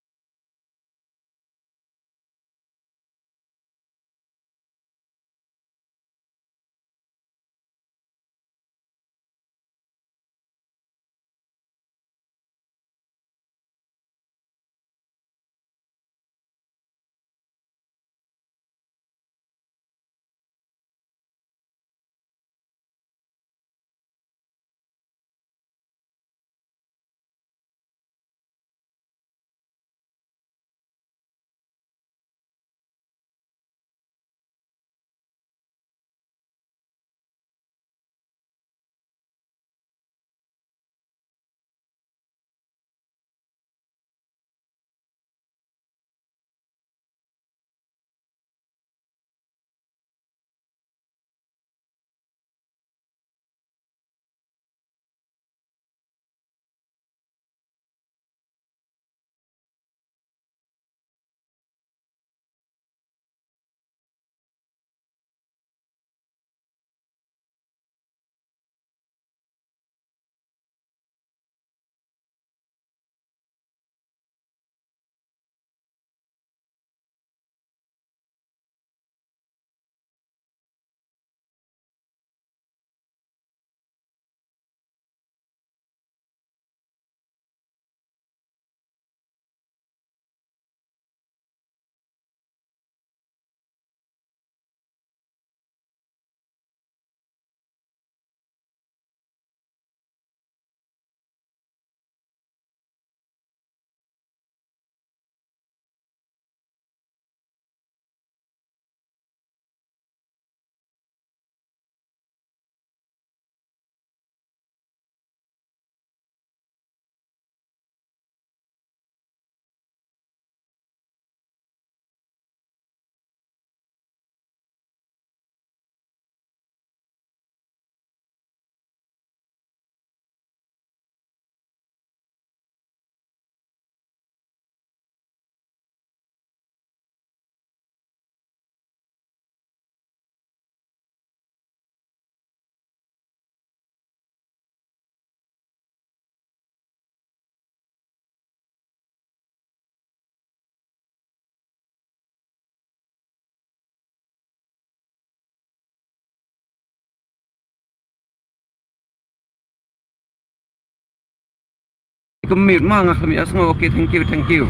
Kumit ma nga khlem ïa sngew. Okay, thank you, thank you.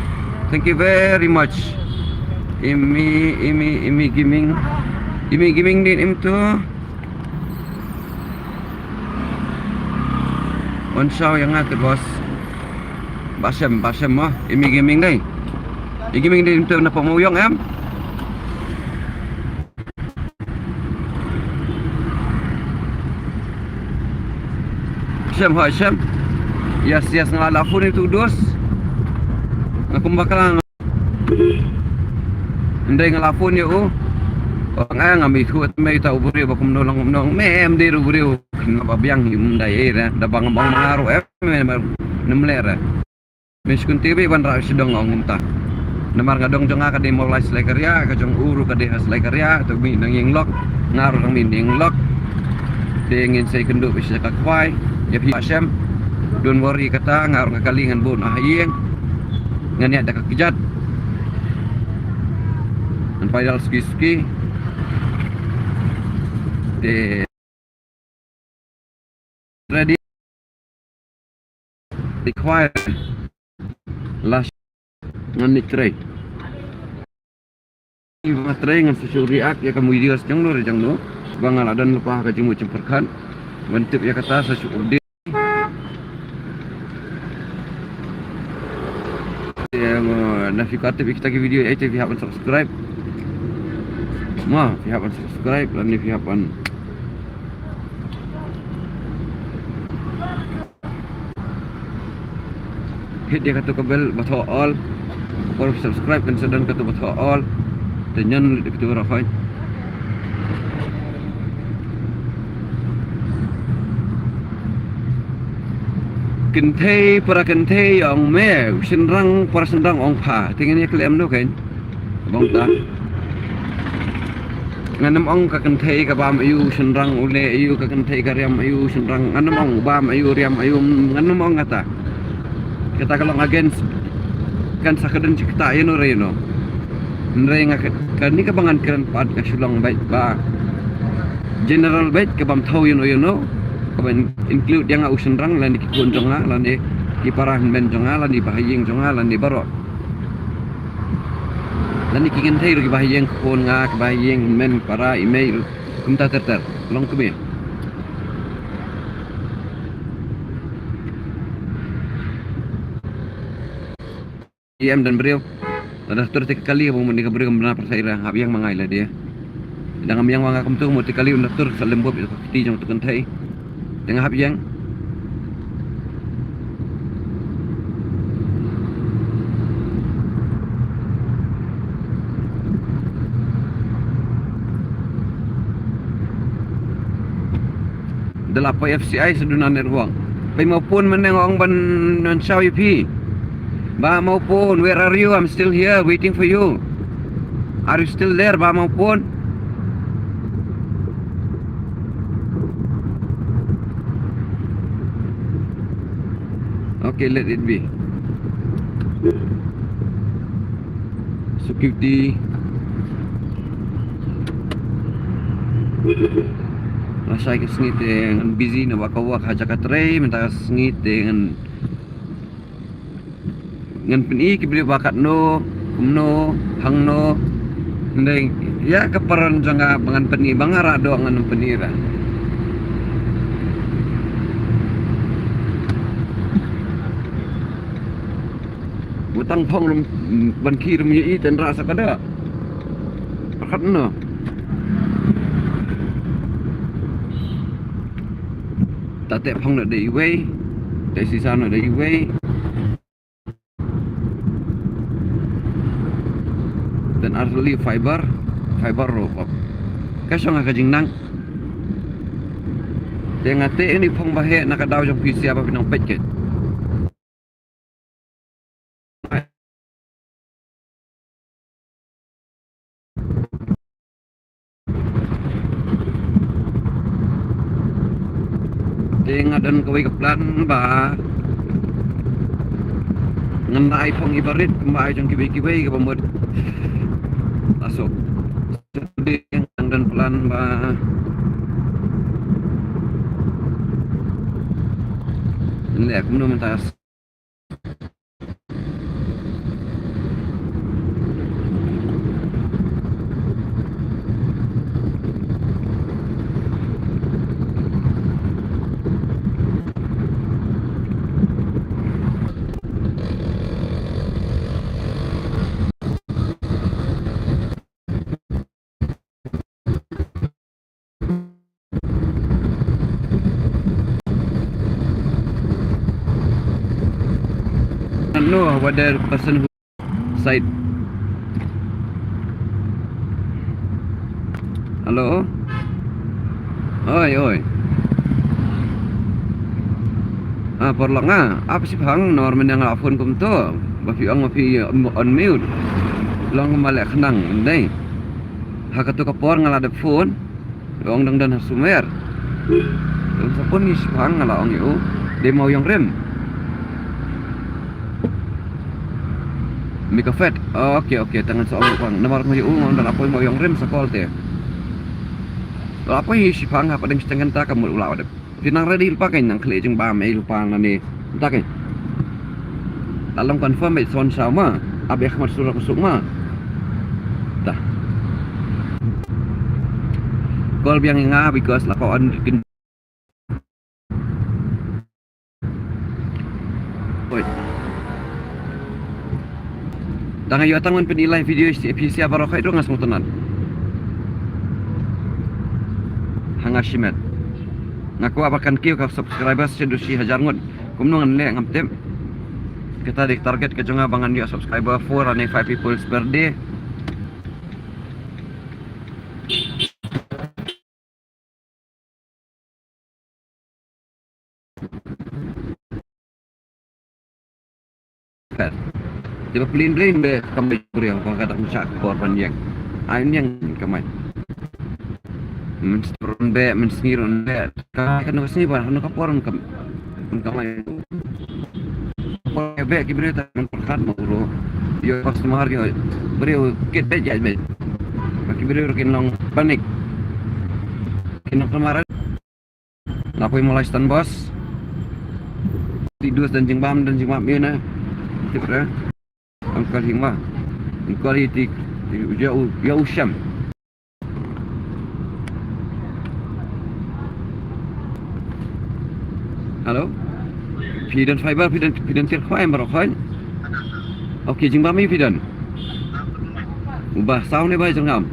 Thank you very much. Imi, imi, imi gaming. Imi gaming din im tu. Wan shaw ïa nga te boss. Basem, basem ma. Imi gaming dei. I gaming din im tu na pamuyong em. Shem, hoi, shem. Yes, yes, nga la phone ïa u dos. Nga kumba kala nga. Ndai nga la phone ïa u. Ong ai nga mi thu me ta u briew ba kumno lang kumno. Me em dei u briew. Nga ba biang ïa u ndai eh da bang bang nga ru em me nem le re. Mishkun T V ban rah sdang ong mynta. Namar nga dong jong nga ka dei Mawlai Slaikaria, ka jong u ruh ka dei ha Slaikaria, to mi nang ïeng lok, nga ruh nang mi ïeng lok. Te ngin sei kynduh bad ka khwai, ïa phi Hashem. Don't worry kata, nga ruh nga kali ngan bun ah ïeng. Ngan ïa da ka kjat. Ngan paidal ski ski. Te ready. Require. Last ngan ni trei. Ni ba trei ngan sa shu react ïa ka video jong no re jong no. Ba nga la don lepas ka jingmut jingpyrkhat. Ban tip ïa kata sa shu update. Ïa, na phi ka tip ïa kita ki video eh te phi hap ban subscribe. Ma phi hap ban subscribe lane phi hap ban hit ïa katu ka bell ba thoh all. Por subscribe kan sa don katu ba thoh all. Te ñion lut ïa katu ba thoh all. Kynthei para kynthei ong me, shynrang para shynrang ong pha. Te ngin ïa kylli em no kein. Bang ta. Ngan ym ong ka kynthei ka bam aïu, shynrang u leh aïu, ka kynthei ka riam aïu, shynrang, ngan ym ong u bam aïu, riam aïu, ngan ym ong kata. Kata ka long against. Kan sa ka dei shi kata ïa no re ïa no. Hynrei nga ka, kani kaba ngan kren pat ka shu long beit ba general beit ka bam thaw ïa no ïa no. Kaba in-, include ïa nga u shynrang lane ki khun jong nga lane ki para hynmen jong nga lane ba ha ïing jong nga lane baroh. Lane ki kynthei ruh kiba ha ïing, khun nga kiba ha ïing, hynmen, para, i mei ruh. Kumta ter ter. Long kumne. I em don briew. Lada tur te ka kali ba mut ne ka briew kam bna pyrsa ira, hap ïeng ma nga ila dia. Dang ngam ïeng ma nga kumtu, mut te kali un da tur sa lem bup ïa ka kti jong tu kynthei. Te nga hap ïeng. Da la poi F C I sa duna network. Pei Maupun mynne nga ong ban wan shaw ïa phi. Bah Maupun, where are you? I'm still here waiting for you. Are you still there, Bah Maupun? Okay, let it be. Security. Lashai ka sngi te ngan busy na ba ka wak ha jaka trei, mynta ka sngi te ngan, ngan pyni ki briew ba katno, kumno, hangno. Hynrei ïa ka paran jong nga ba ngan pyni, ba nga rah doh ngan pyni ra. Ba tang phong ruh ban khie ruh ym ïohi, tang rah sa ka doh. Pyrkhat no. Ta teh phong noh da iwei, teh sisa noh da iwei. Tang ar tylli fiber, fiber ruh pop. Ka shong ha ka jingnang. Te nga teh ïa une u phong ba heh na ka daw jong phi sha ba phi nang peit keiñ. Te nga don kawei ka plan ba ngan da ai phong iba rit kumba ai jong kiwei kiwei kaba mut. Aso. Te nga don plan ba ngan leh kumno mynta. No, what the person who side. Hello? Oi, oi. Ah, paralok nga, ap sip hang, namar mynne nga la phone kumto. Ba phi ong ba phi, um, on mute. Long ma leh khnang, ndai. Ha kato ka por nga la dep phone. Ong dang don ha Sumer. Ong sa pun ni sip hang nga la ong ïa u. Dei Mawïong Rim. Mi ka fet. Okay, okay, tang ngan sa ong u pang. Namar ma ïa u nga ong da la poi Mawïong Rim sa call te. La poi hi sip hang ha pdeng shteng kynta ka mut u la dep. Phi nang ready lypa kein, nang khleh jingbam ei lypa nane. Mynta kein. La long confirm beit son saw ma. Ap ïa khmat surok suk ma. Dah. Call biang ïa nga because la ka on kin. Oi. Tang ïa tang wan pyn-i live video ïa phi sha baroh, khaïi ruh nga sngewtynnat. Ha nga shimet. Nga kwah ba kan kiew ka subscribers shi du shi hajar ngut. Kumno ngan leh ngam tip. Kata dei target ka jong nga ba ngan ïoh subscriber four ne five people's per day. Te ba plin rin be kam be briew ba ka dak masa ka por ban ïeng. Ai ïeng kamai. Mynstep ruh be, mynsngi ruh be. Ka kano ka sngi ba kano ka por kam, kamai. Por be ki briew ta man pyrkhat ma u ruh. Ïoh customer ïoh briew kit be jait be. Ba ki briew ruh kin long panic. Kin long kamaran. La poi Mawlai Stan Bus. Ti dus don jingbam, don jingbam ïa na. Tip re. Uncle Hima. Uncle hi ti, ti, ïa u, ïa u Sham. Hello? Phi don fiber, phi don, phi don tiar khwai em baroh khwai? Okay, jingbam ïa phi don. U Bah Saw ne Bah Jyrngam.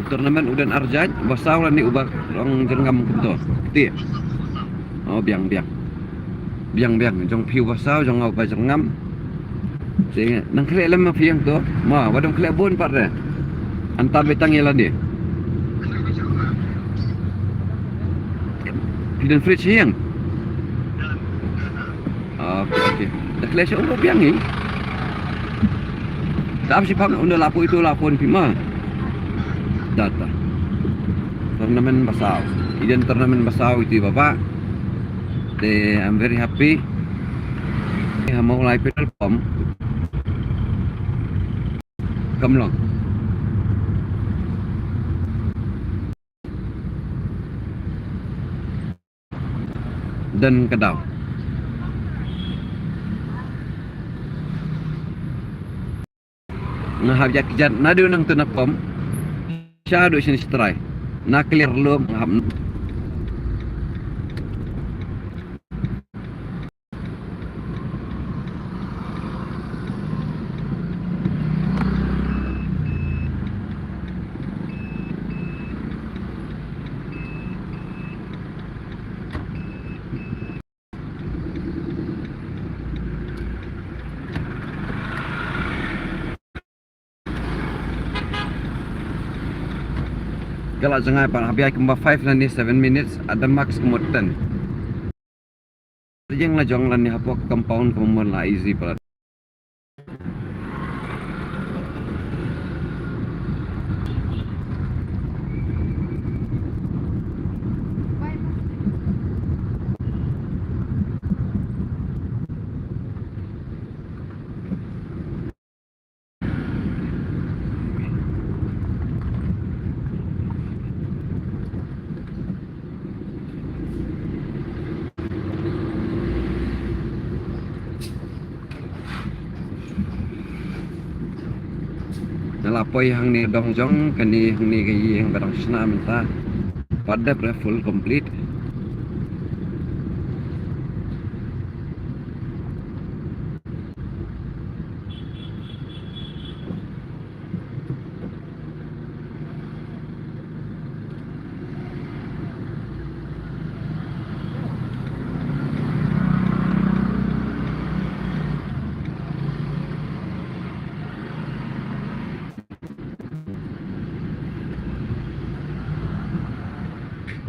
Tournament u don ar jait, u Bah Saw lane u Bah Rong Jyrngam kumto. Kti. Oh, biang, biang. Biang, biang. Jong phi u Bah Saw, jong nga u Bah Jyrngam. Te nang khleh lem ma phi ïa to. Ma, wat dang khleh bun pat re. Anta be tang ïa lade. Phi don fridge ïa. Okay, okay. Da khleh sha u biang hi. Dap shi phang unda la poi tu la pon phi ma. Da, da. Tournament ba saw. Iden tournament ba saw itu baba. Te I'm very happy. Ha Mawlai petrol pump. Kam long. Don ka daw. Nga hap ïa kjat naduh nangtu na pom. Shaduh shane shatrai. Na clear lum nga hap. Ka la jngai pat, hap ïai kumba five lane seven minutes, at the max ka mut ten. Jing la jong lane hapoh ka compound ka mut la easy pat. Nga la poi hangne dong jong, kane hangne ka ïing ba dang shna mynta. Pat dep re full complete.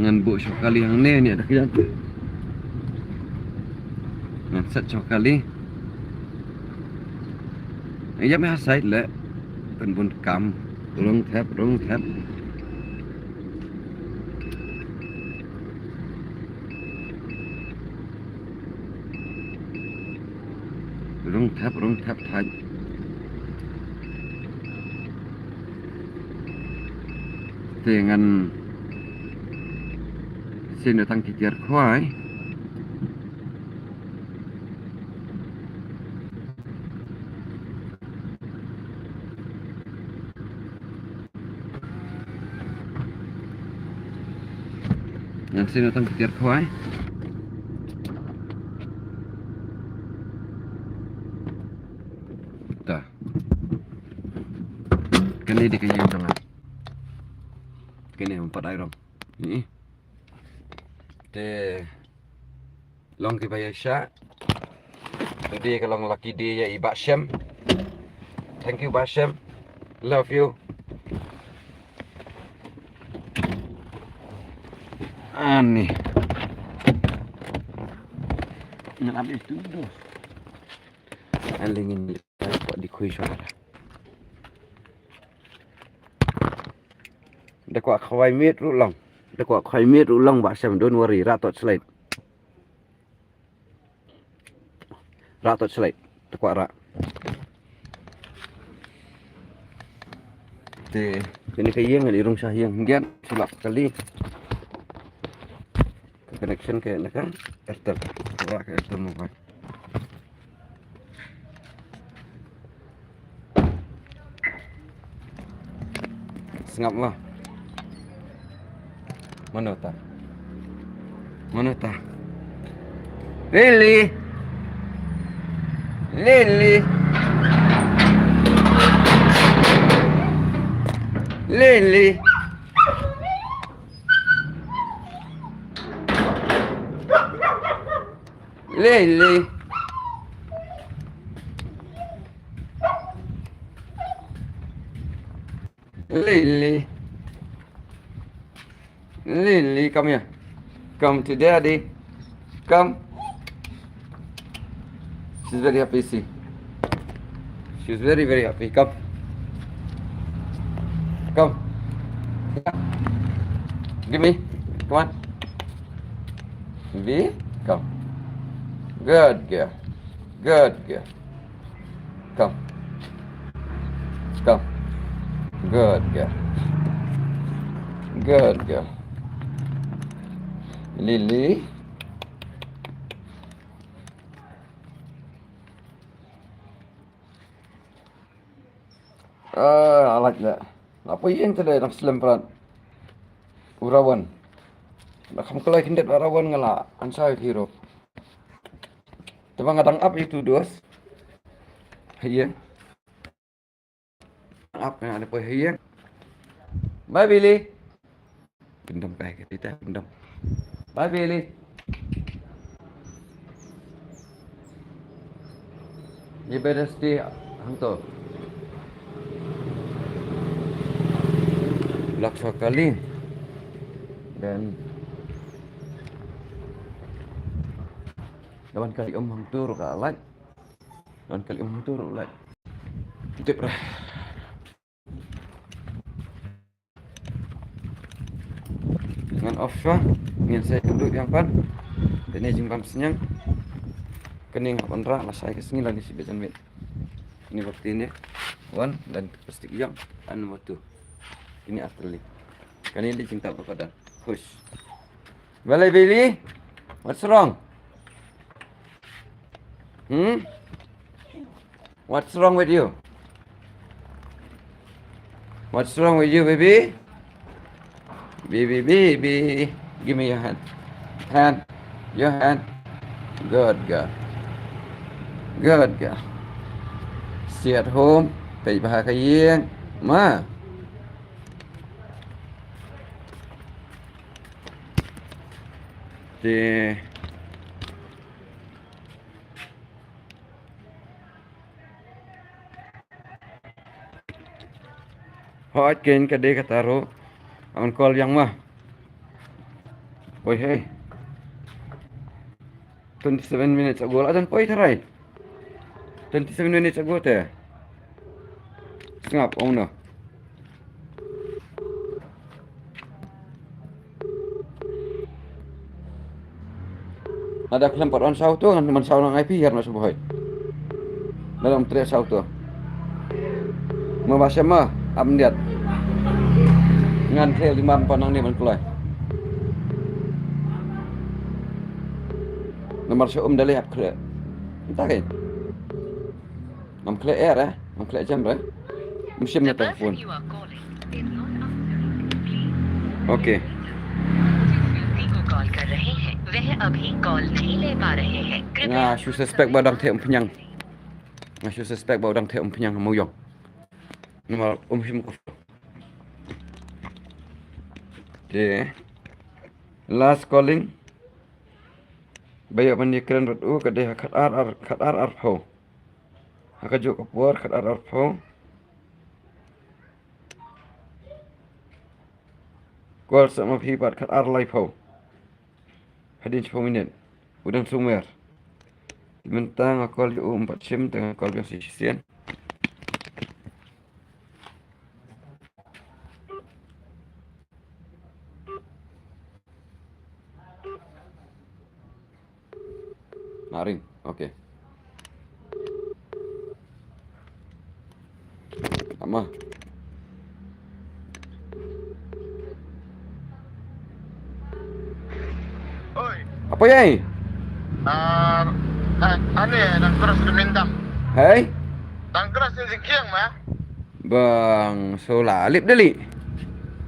Ngan buh shoh kali hangne ne da ka ïa. Ngan set shoh kali. Ïa me ha side le. Pynbun kam. Rung thep, rung thep. Rung thep, rung thep thait. Te ngan sien tang ki tiar khwai. Ngan sien tang ki tiar khwai. Ta. Kane dei ka ïing jong nga. Kane um pat ai rong. Ni. Te long kiba ïa shah. Today ka long lucky day ïa i Bah Shem. Thank you Bah Shem. Love you. Ani. Ngan update tu dos. An lingin. Kwah dei khui shuwa. Da kwah khwai miet ruh long. Da kwah khwai miet ruh long Bah Shem, don't worry, rah torchlight. Rah torchlight. Da kwah rah. Te, kane ka ïing, ngan ïa rung sha ïing. Ngan shu lap kali. Ka connection ka na ka Airtel. Ka Airtel mobile. Sngap ma. Mano ta? Mano ta? Lily. Lily. Lily. Lily. Lily. Lily, come here. Come to daddy. Come. She's very happy, see. She's very, very happy. Come. Come. Give me. Come on. Be. Come. Good girl. Good girl. Come. Come. Good girl. Good girl. Lily. Ah, I like that. Nga poi ïing te dei dang slem palat. U Rawan. Nga kham kloi khyndiat u Rawan nga la answer hi ruh. Te ba nga dang ap itu dos. Ïa. Ap nga dang poi ïa. Bye Billy. Pyndam kai ka tita, pyndam. Bye Billy. You better stay hangto. Lak sa kali. Then, lawan kali um hangto ka light. Lawan kali um hangto light. Tip rah. Ngan off shuwa, ngin sa ïakynduh biang pat. Te ne jingbam sniang. Kane nga hap ban rah lashai ka sngi lane shibit janmiet. Kane ba ktien ne. Wan, dan plastik ïong, an mo tu. Kane artylli. Kane dei jingtap ba padan. Khush. Balei Billy? What's wrong? Hmm? What's wrong with you? What's wrong with you, baby? Baby, baby. Give me your hand. Hand. Your hand. Good girl. Good girl. Stay at home. Peit bha ka ïing. Ma. Te. Hooid, kein ka dei kata ruh. Ngan call ïa ma. Poi hei. Twenty seven minutes ago la jan poi tharai. Twenty seven minutes ago te. Sngap ong no. Ada khlem pat wan saw to ngan man saw nang ai phi hiar na subohoi. Dalam tre saw to. Ma ba shem ma ap ndiat. Ngan khleh limam pa nang ni ban kloi. Namar sha um da leh ap khleh. Ynta kein. Ngam khleh er eh. Ngam khleh jam re. Ngam shim na telefon. Okay. जिस व्यक्ति को कॉल कर रहे हैं वह अभी कॉल नहीं ले पा रहे हैं। कृपया Nga shu suspect ba dang theh umphniang. Nga shu suspect ba dang theh umphniang ha Mawïong. Namar um shim ko. Te last calling. Ba ïoh ban ïakren bad u ka dei ha khatar ar, khatar arphew. Ha kajuh ka por khatar arphew. Call sa ma phi pat khatar laiphew. Hadien shiphew minit. U dang somewhere. Te mynta nga call ïa u um pat shim te nga call biang sa shisien. Nga ring. Okay. Ama. Oi. Apa ye? Ah, ah, ane, nang terus kemindam. Hei? Nang terus ni jingkiang ma? Bang, so la lip dali.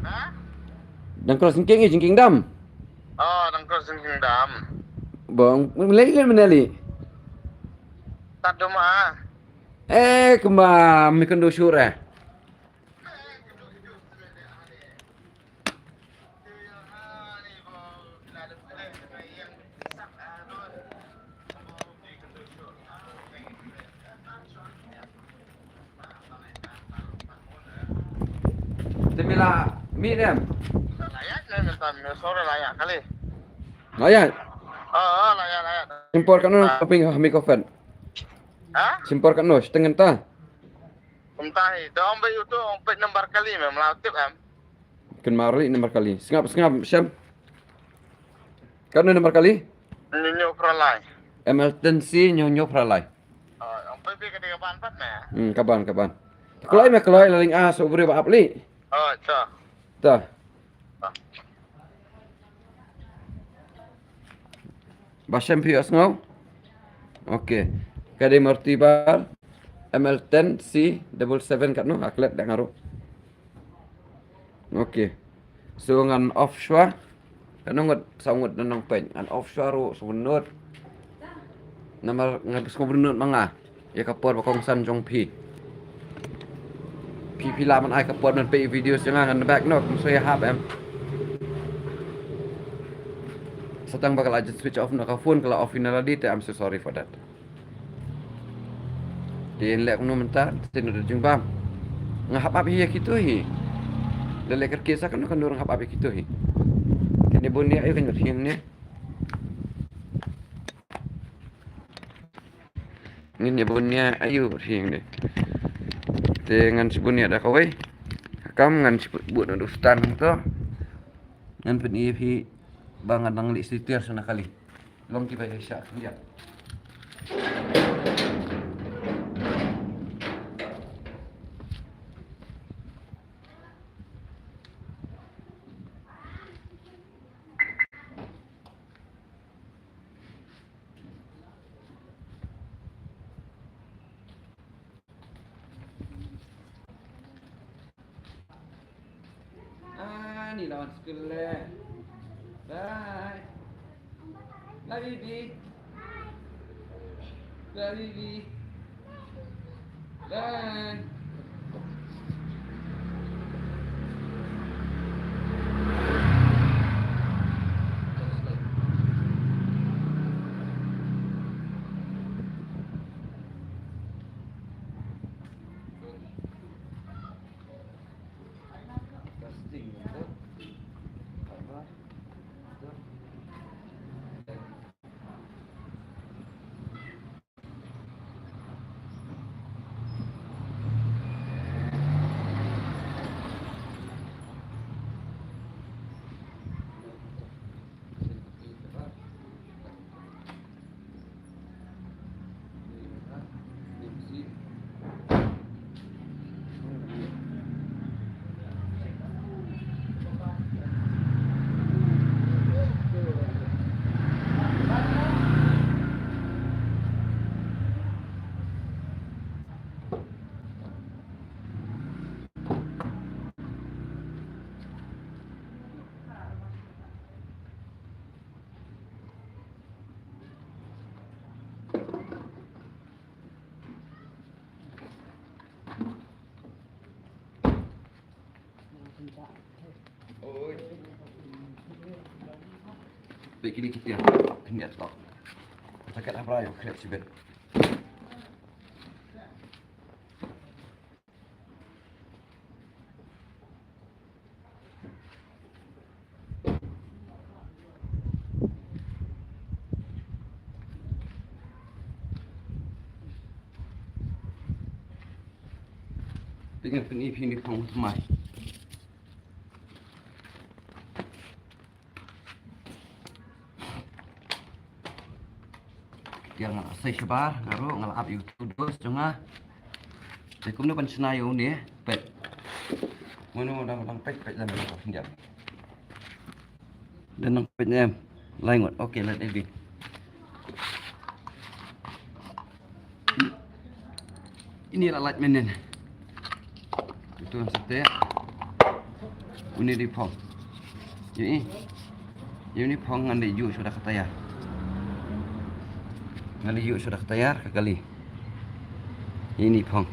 Ha? Nang terus jingkiang ni jingkiang dam. Oh, nang terus jingkiang dam. Bang, melai lip menali. Tadu ma. Eh, kemba mi kendo syur eh. Te mi la mih ne em? Layak ne, minta mi sore layak kali. Layak? Oh, oh, layak, layak. Impor katno, ah, shopping ha mi kofet. Ha? Simpor katno, shiteng kynta. Kumta hi, to ong bai uto, ong peit number kali me, mlaw tip em. Kynmaw ri number kali. Sngap, sngap, shem. Katno number kali? Hynñiew hynñiew phra lai. M L ten C hynñiew hynñiew phra lai. Oh, ong peit peit ka dei ka ban pat me. Hmm, ka ban, ka ban. Kloi me kloi, la ling a, so briew ba ap li. Oh, to. To. Ba shem phi ïohsngew? Okay. Ka dei Maruti bar M L ten C double seven katno, ha klet da nga ruh. Okay. So ngan off shuwa. Katno ngut, saw ngut na nang peit. Ngan off shuwa ruh, saw ngut. Namar ngan sngewbha nud ma nga ïa ka por ba kongsan jong phi. Phi, phi lah ban ai ka por ban peit video jong nga ngan back noh, ym sngewhap em. Sa tang ba ka la just switch off noh ka phone, ka la off ïa nga lade te, I'm so sorry for that. Te leh kumno mynta, te nud jingbam. Nga hap ap hi ïa kito hi. Leh leh kyrkieh sa kano kano ruh nga hap ap ïa kito hi. Kane bun ïa, ayu kan ïa ne. Ngin ïa bun ïa ayu ring de. Te ngan shu bun ïa da kawei. Kam ngan shu bun ïa da u stand hangto. Ngan pyni ïa phi ba ngan nang lih slitir shana kali. Long ki ba ïa shah khyndiat. Ani lawan school le. Bye. Bye, baby. Bye, baby. Bye. Testing, betul? Apa? Betul? Kini kita khyndiat tok. Jaket ha bra ïoh khlep shibit. Pynïap pynïap pynïap phong thymmai. Ïa nga la sei shabar, nga ruh nga la ap ïa u dos jong nga. Te kumno ban shna ïa une, peit. Mano dang dang peit peit lem ïa. Dang dang peit ne em. Lai ngut. Okay, let it be. Ini la lait mynnin. Itu yang sate. Uni di phong. Uni. Uni phong ngan di yu sudah katayar. Ngan di yu sudah katayar ka kali. Ini phong.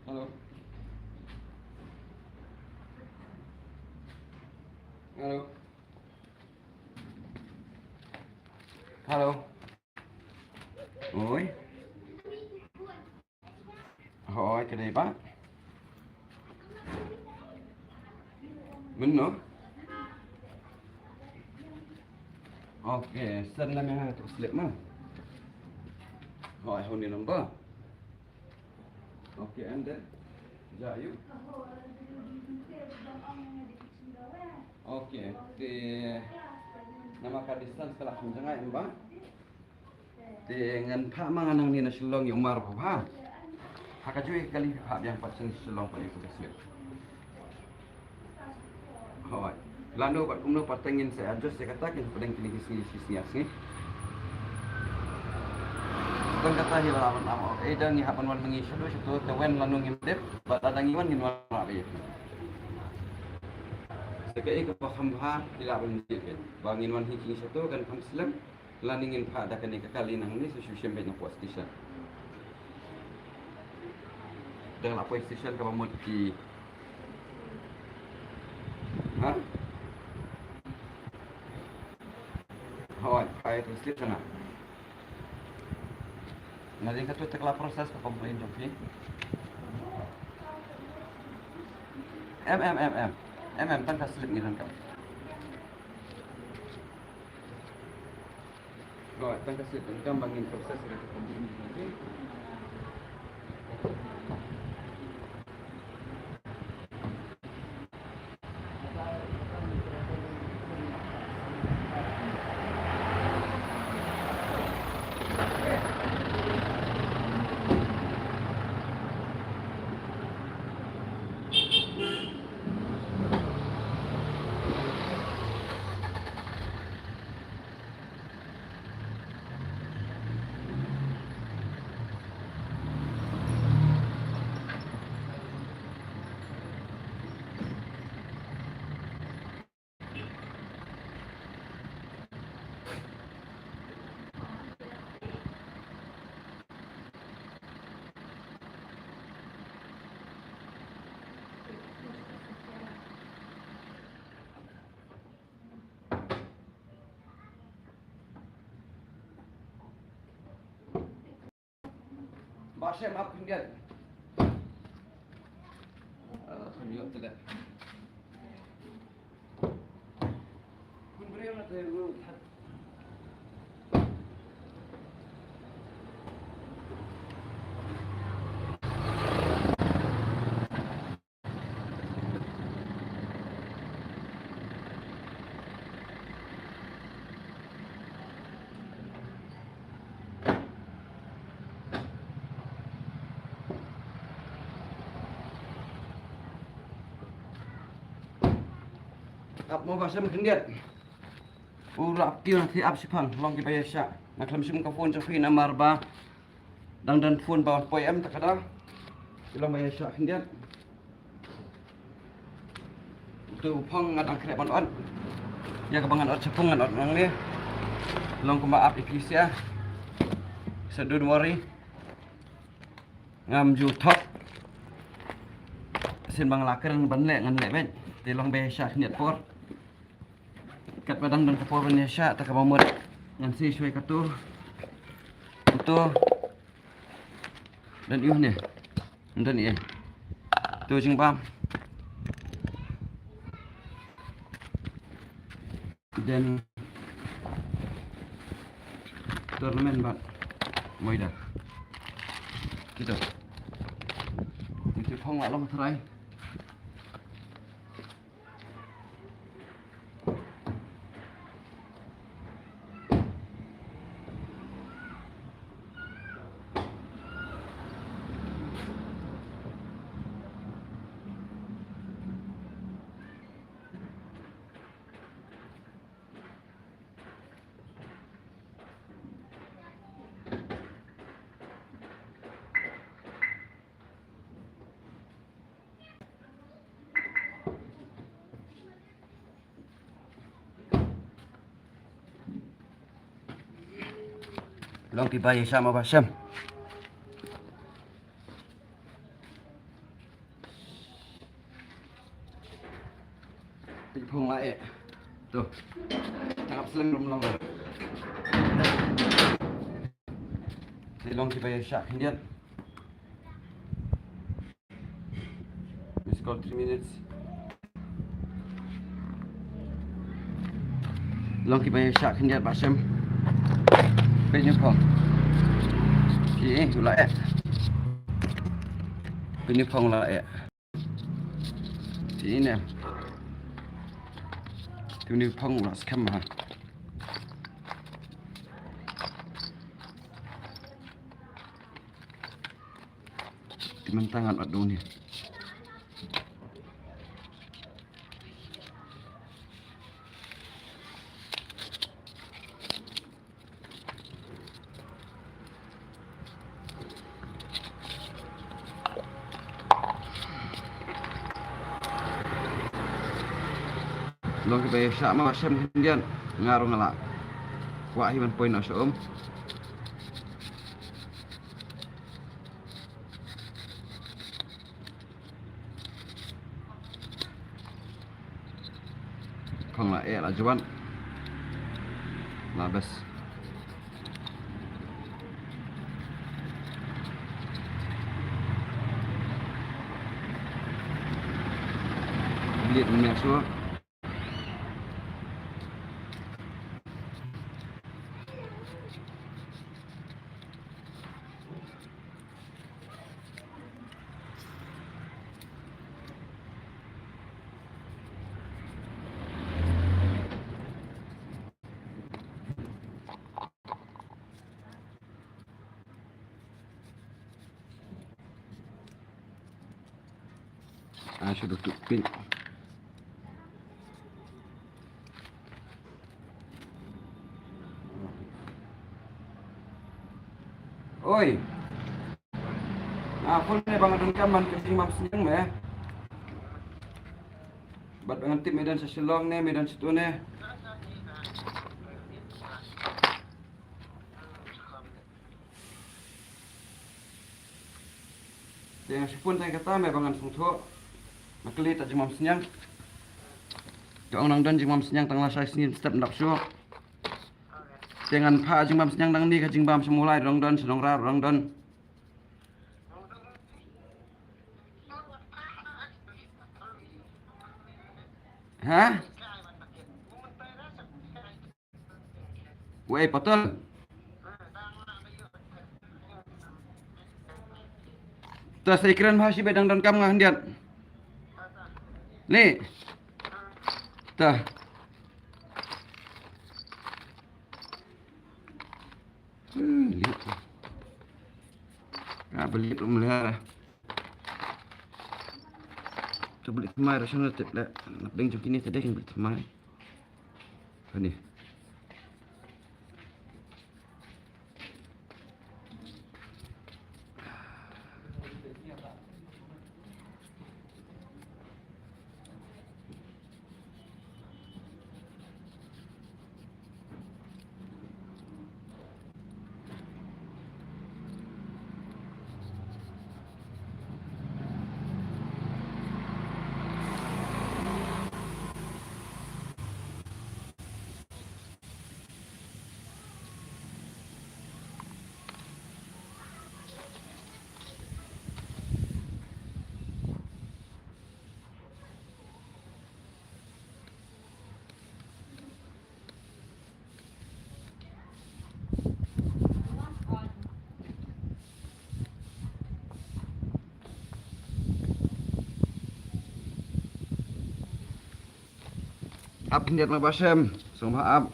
Hello. Hello. Hello. Oi. Hoi, ka dei ba? Mynno? Okay, send lem ïa nga ka slip ma. Hoi, hoi, ni number. Okay, and then? Ja ïa u. Okay, te namar ka distance ka la kham jngai em ba? Te ngan phah ma nga nangne na Shillong ïa u mar ba ha. Ha kajuh ka kali phah biang pat sha Shillong pat ïa ka slip. Hooid. Lano bad kumno pat te ngin sa adjust ïa kata, kin hapdeng kine ki sngi shi sngi ar sngi. Tang kata hi la ban am. Ei da ngi hap ban wan ma ngi shaduh shaduh te wen lano ngim dep bad lada ngi wan ngin wan ma ngi. Sa kaei kaba kham bha ki lah ban ïa ba ngin wan hi ki shaduh kan kham slem. Lane ngin phah da kane ka kali nangne sa shu shim beit na poi station. Da la poi station kaba mut ki. Ha? Hooid, phah ïa ka station na. Nga dei kato te ka la process ka complaint jong phi. Em em em em. Em em tang ka slip ngi donkam. Hooid, tang ka slip donkam ba ngin process ïa ka complaint jong phi. Ba shem ap khyndiat. Ah, khyndiat te da. Khun briew na te ru that. Ap mo ba shem khyndiat. U rah kiew na thi ap shipang long kiba ïa shah. Nga khlem shim ka phone jong phi namar ba dang don phone ba wan poi em ta ka da. Te long ba ïa shah khyndiat. Utu u phong nga dang khreh ban ot. Ïa kaba ngan ot shaphang ngan ot nangne. Long kumba ap ïa phi sha. So don't worry. Ngam ju thok. Sien ba nga la kren ban leh ngan leh beit. Te long ba ïa shah khyndiat por. Katba dang don ka por ban ïa shah ta kaba mut ngan sei shuwa katu. Utu. Don ïa u ne. Don ïa. Tu jingbam. Then tournament bad Moida. Kita. Ïa ki phong la long trai. Long ki ba ïa shah ma ba shem. Ping pong la eh. Tu. Tangkap slem rum long. Te long ki ba ïa shah khyndiat. Miss call three minutes. Long ki ba ïa shah khyndiat ba shem. Ping pong. Ki eh u la eh. Ping pong la eh. Ti ne. Tu ni phong la skhem ha. Ti man tangan at duni. Long ki ba ïa shah ma shem khyndiat nga ruh nga la kwah hi ban poi noh sha um. Phong la eh la juan. La bes. Bliet mia sua. Ah, shu duk pink. Oi. Nga phone ne ba nga donkam man ka jingbam sniang me. Bad ba ngan tip me don sha Shillong ne, me don sha tu ne. Te nga shu phone tang kata me ba ngan sngewthuh. Nga kylli ta jingbam sniang. Ka ong nang don jingbam sniang tang lashai snem step ndap shuh. Te ngan phah jingbam sniang dang ni ka jingbam sha Mawlai ruh dang don, sha Nongrah ruh dang don. Ha? Wei, patol. Ta sa i kren bha shi ba dang donkam nga khyndiat. Ni. Ta. Hmm, liat. Ka ba liat um leh. Ka ba liat thymmai ra shano tip leh. Nap deng jong kine te dei ka ba liat thymmai. Kane. Ap khyndiat lang Bah Shem, sngewbha ap.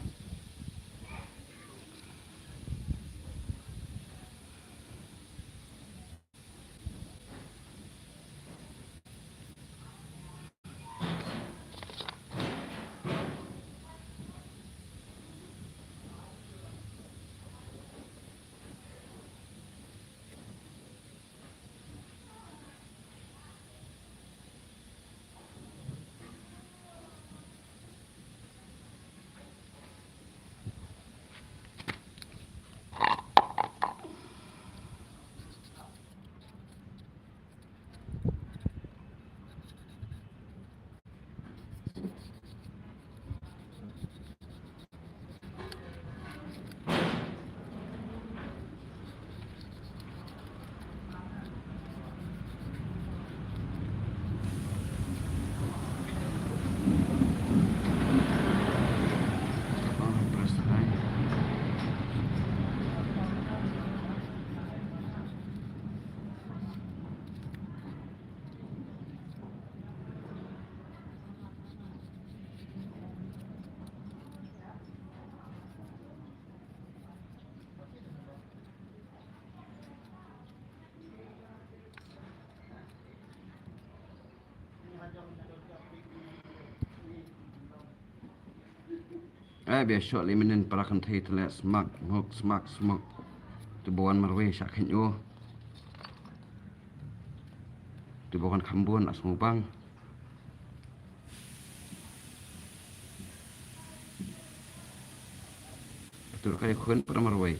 Eh, bia short leh mynnin para kynthei te leh smak, smak, smak, smak. Tu ba wan marwei shah khein o. Tu ba wan kham bun, ah sngewbang. Tu ka ïa khun para marwei.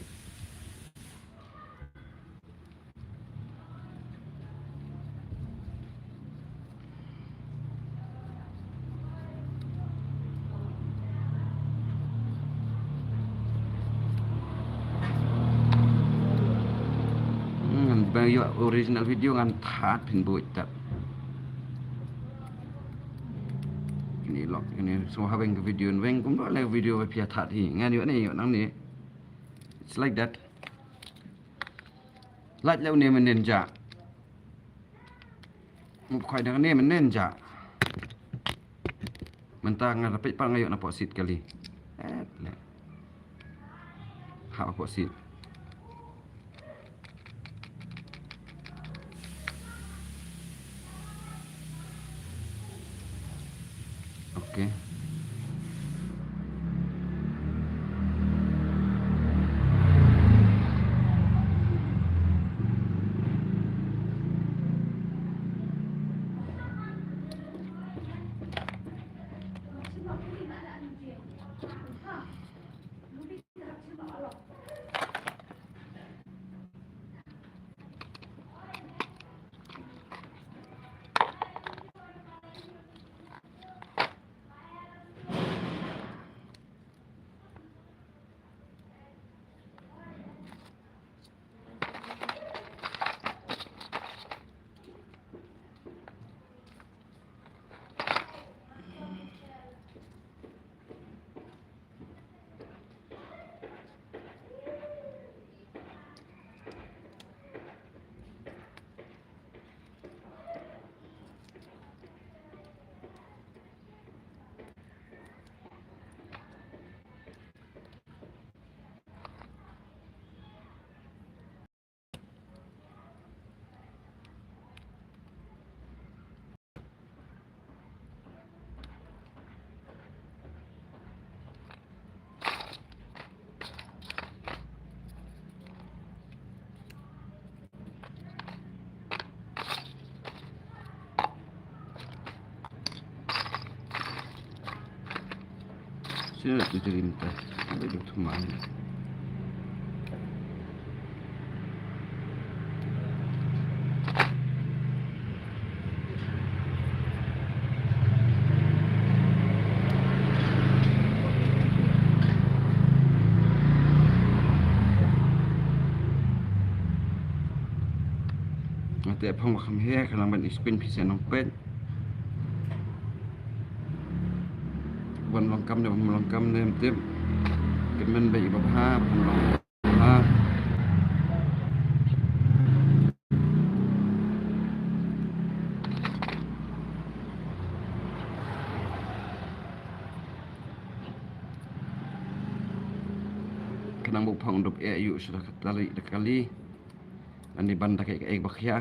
Hmm, ba ïoh original video ngan thad phin buh tat. Kine lok, kine so ha weng ka video, weng kumno leh video ba phi ïa thad hi. Ngan ïoh ne, ïoh nangne. It's like that. Lait leh une mynnin ja. Mut khoi dang ne mynnin ja. Mynta nga da peit pat nga ïoh na poh seat kali. Eh, leh. Ha poh seat. Okay. Sila tu jadi minta. Ada tu teman. Nga te phong ba kham heh, ka nang ban i screen phi sa nang peit. Wan long kam ne, wan long kam ne, em tip. Kynmen ba i ba bha, ba kham long bha. Nang buh phong dup eh ïu sha da ka tali da kali. Ani ban da ka ek ba khia.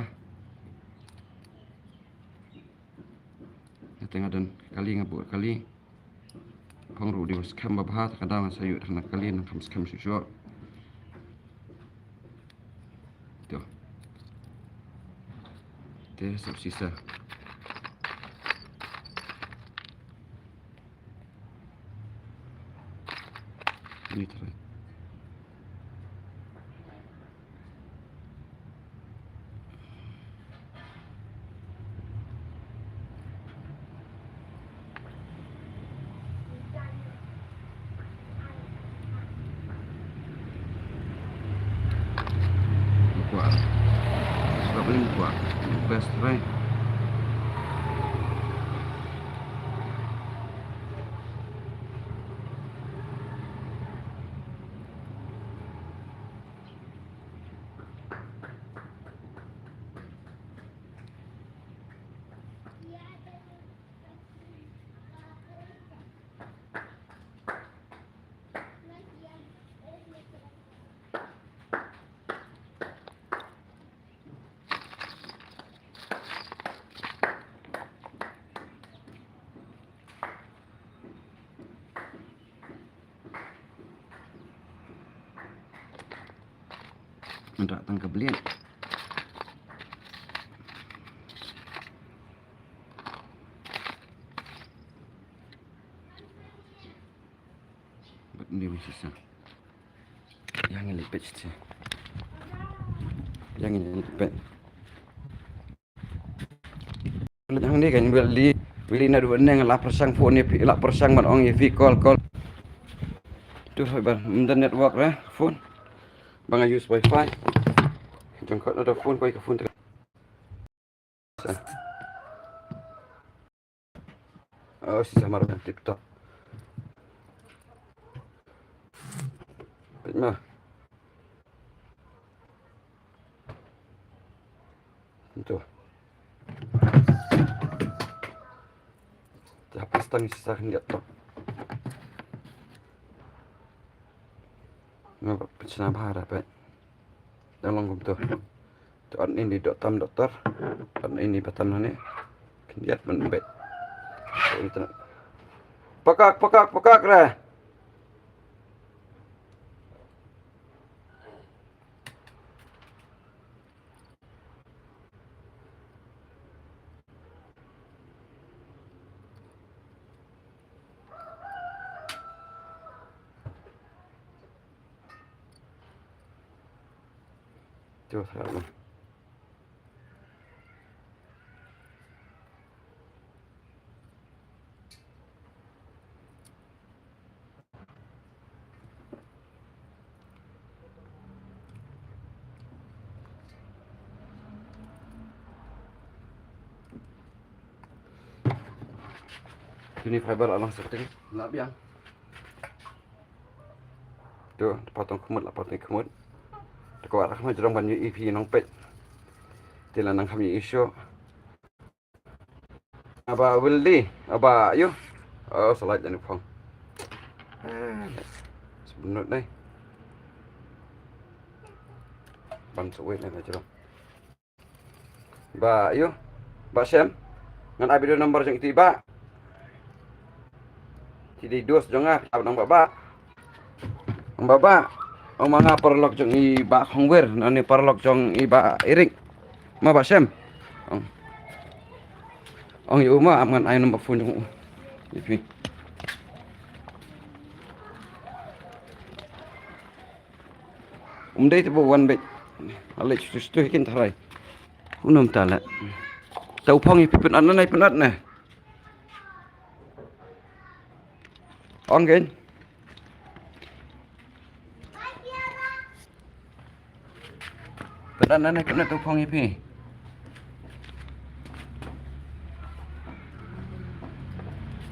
Nga te nga don kali nga buh kali. Phong ruh di skhem ba bha ta ka dang sa ïu da kali nang kham skhem shu shu. To. Te sap sisa. Ni trai. Kuah. Sebab ni kuah. Best try. Nda tang ka blian. Bat ni mesti sa. Yang ini pet sih. Yang ini pet. Leit hangne kan Willy, Willy naduh ne nga la pyrshang phone ïa phi, la pyrshang ban ong ïa phi call, call. Tu hoi ban, ym don network re phone. Ba nga use wifi. Jong ka na da phone, koi ka phone te. Oh, si samar kan TikTok. Pet ma. Ito. Te hap stang sisa khyndiat to. Nga ba pynshna bha da pet. Dang long kumto. To at ini dok tam doktor. At ini batan ne. Khyndiat ban bet. Pakak, pakak, pakak re. Cuba saya. Ini fiber alang setting, nak biang. Tu, patong khmut la, patong khmut. Te ko arah khmut jrong ban ïohi phi nongpeit. Te la nang kham ïohi shuh. Aba Willy, aba ïoh. Oh, sa lait ïa u phong. Ah, sebenut dei. Ban sa wei na jrong. Ba ïoh. Ba Sem. Ngan ai video number jong iti ba. Ti dei dos jong nga, phi ap nang ba ba. Ba ba. Ong ma nga paralok jong i Bah Khongwir, nane paralok jong i Bah Eric. Ma Bah Sem. Ong. Ong ïa u ma, ap ngan ai number phone jong u. Ïa phi. Um dei te ba wan beit. Ale stu stu kin tharai. Unam tala. Tau phong ïa phi pynat na, pynat na. Ong gen. Pynat na, pynat tu phong ïa phi.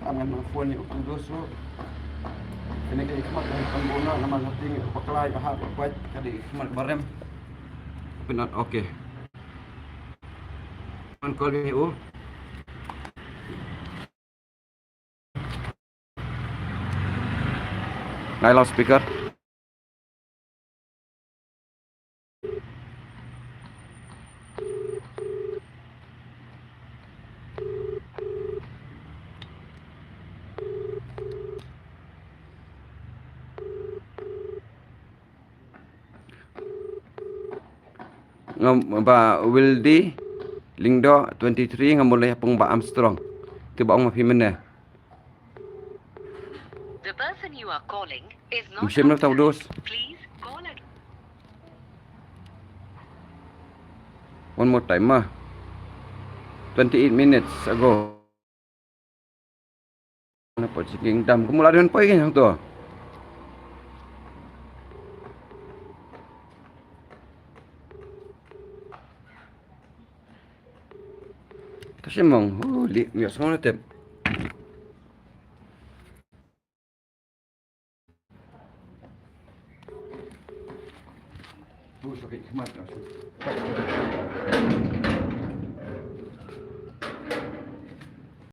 Am ngan phone ïa u Khudosu. Kane ka i khmat ka i khmat bona, namar nga tieng ïa u bakla i ba hap ba pait, ka dei i khmat barem. Pynat, okay. Ngan call ïa u. Nai loudspeaker. Ngam ba Wildy Lyngdoh twenty-three, ngam mut leh pung ba Armstrong. Te ba ong ma phi mynne. The person you are calling is not. Mshim na tau dos. Please call again. One more time ma. Twenty-eight minutes ago. Na poi sing dam, ka mut la don poi ka hangto. Ka shim mong, hu li, mi ot song na tep. Hu, sakit khmat na.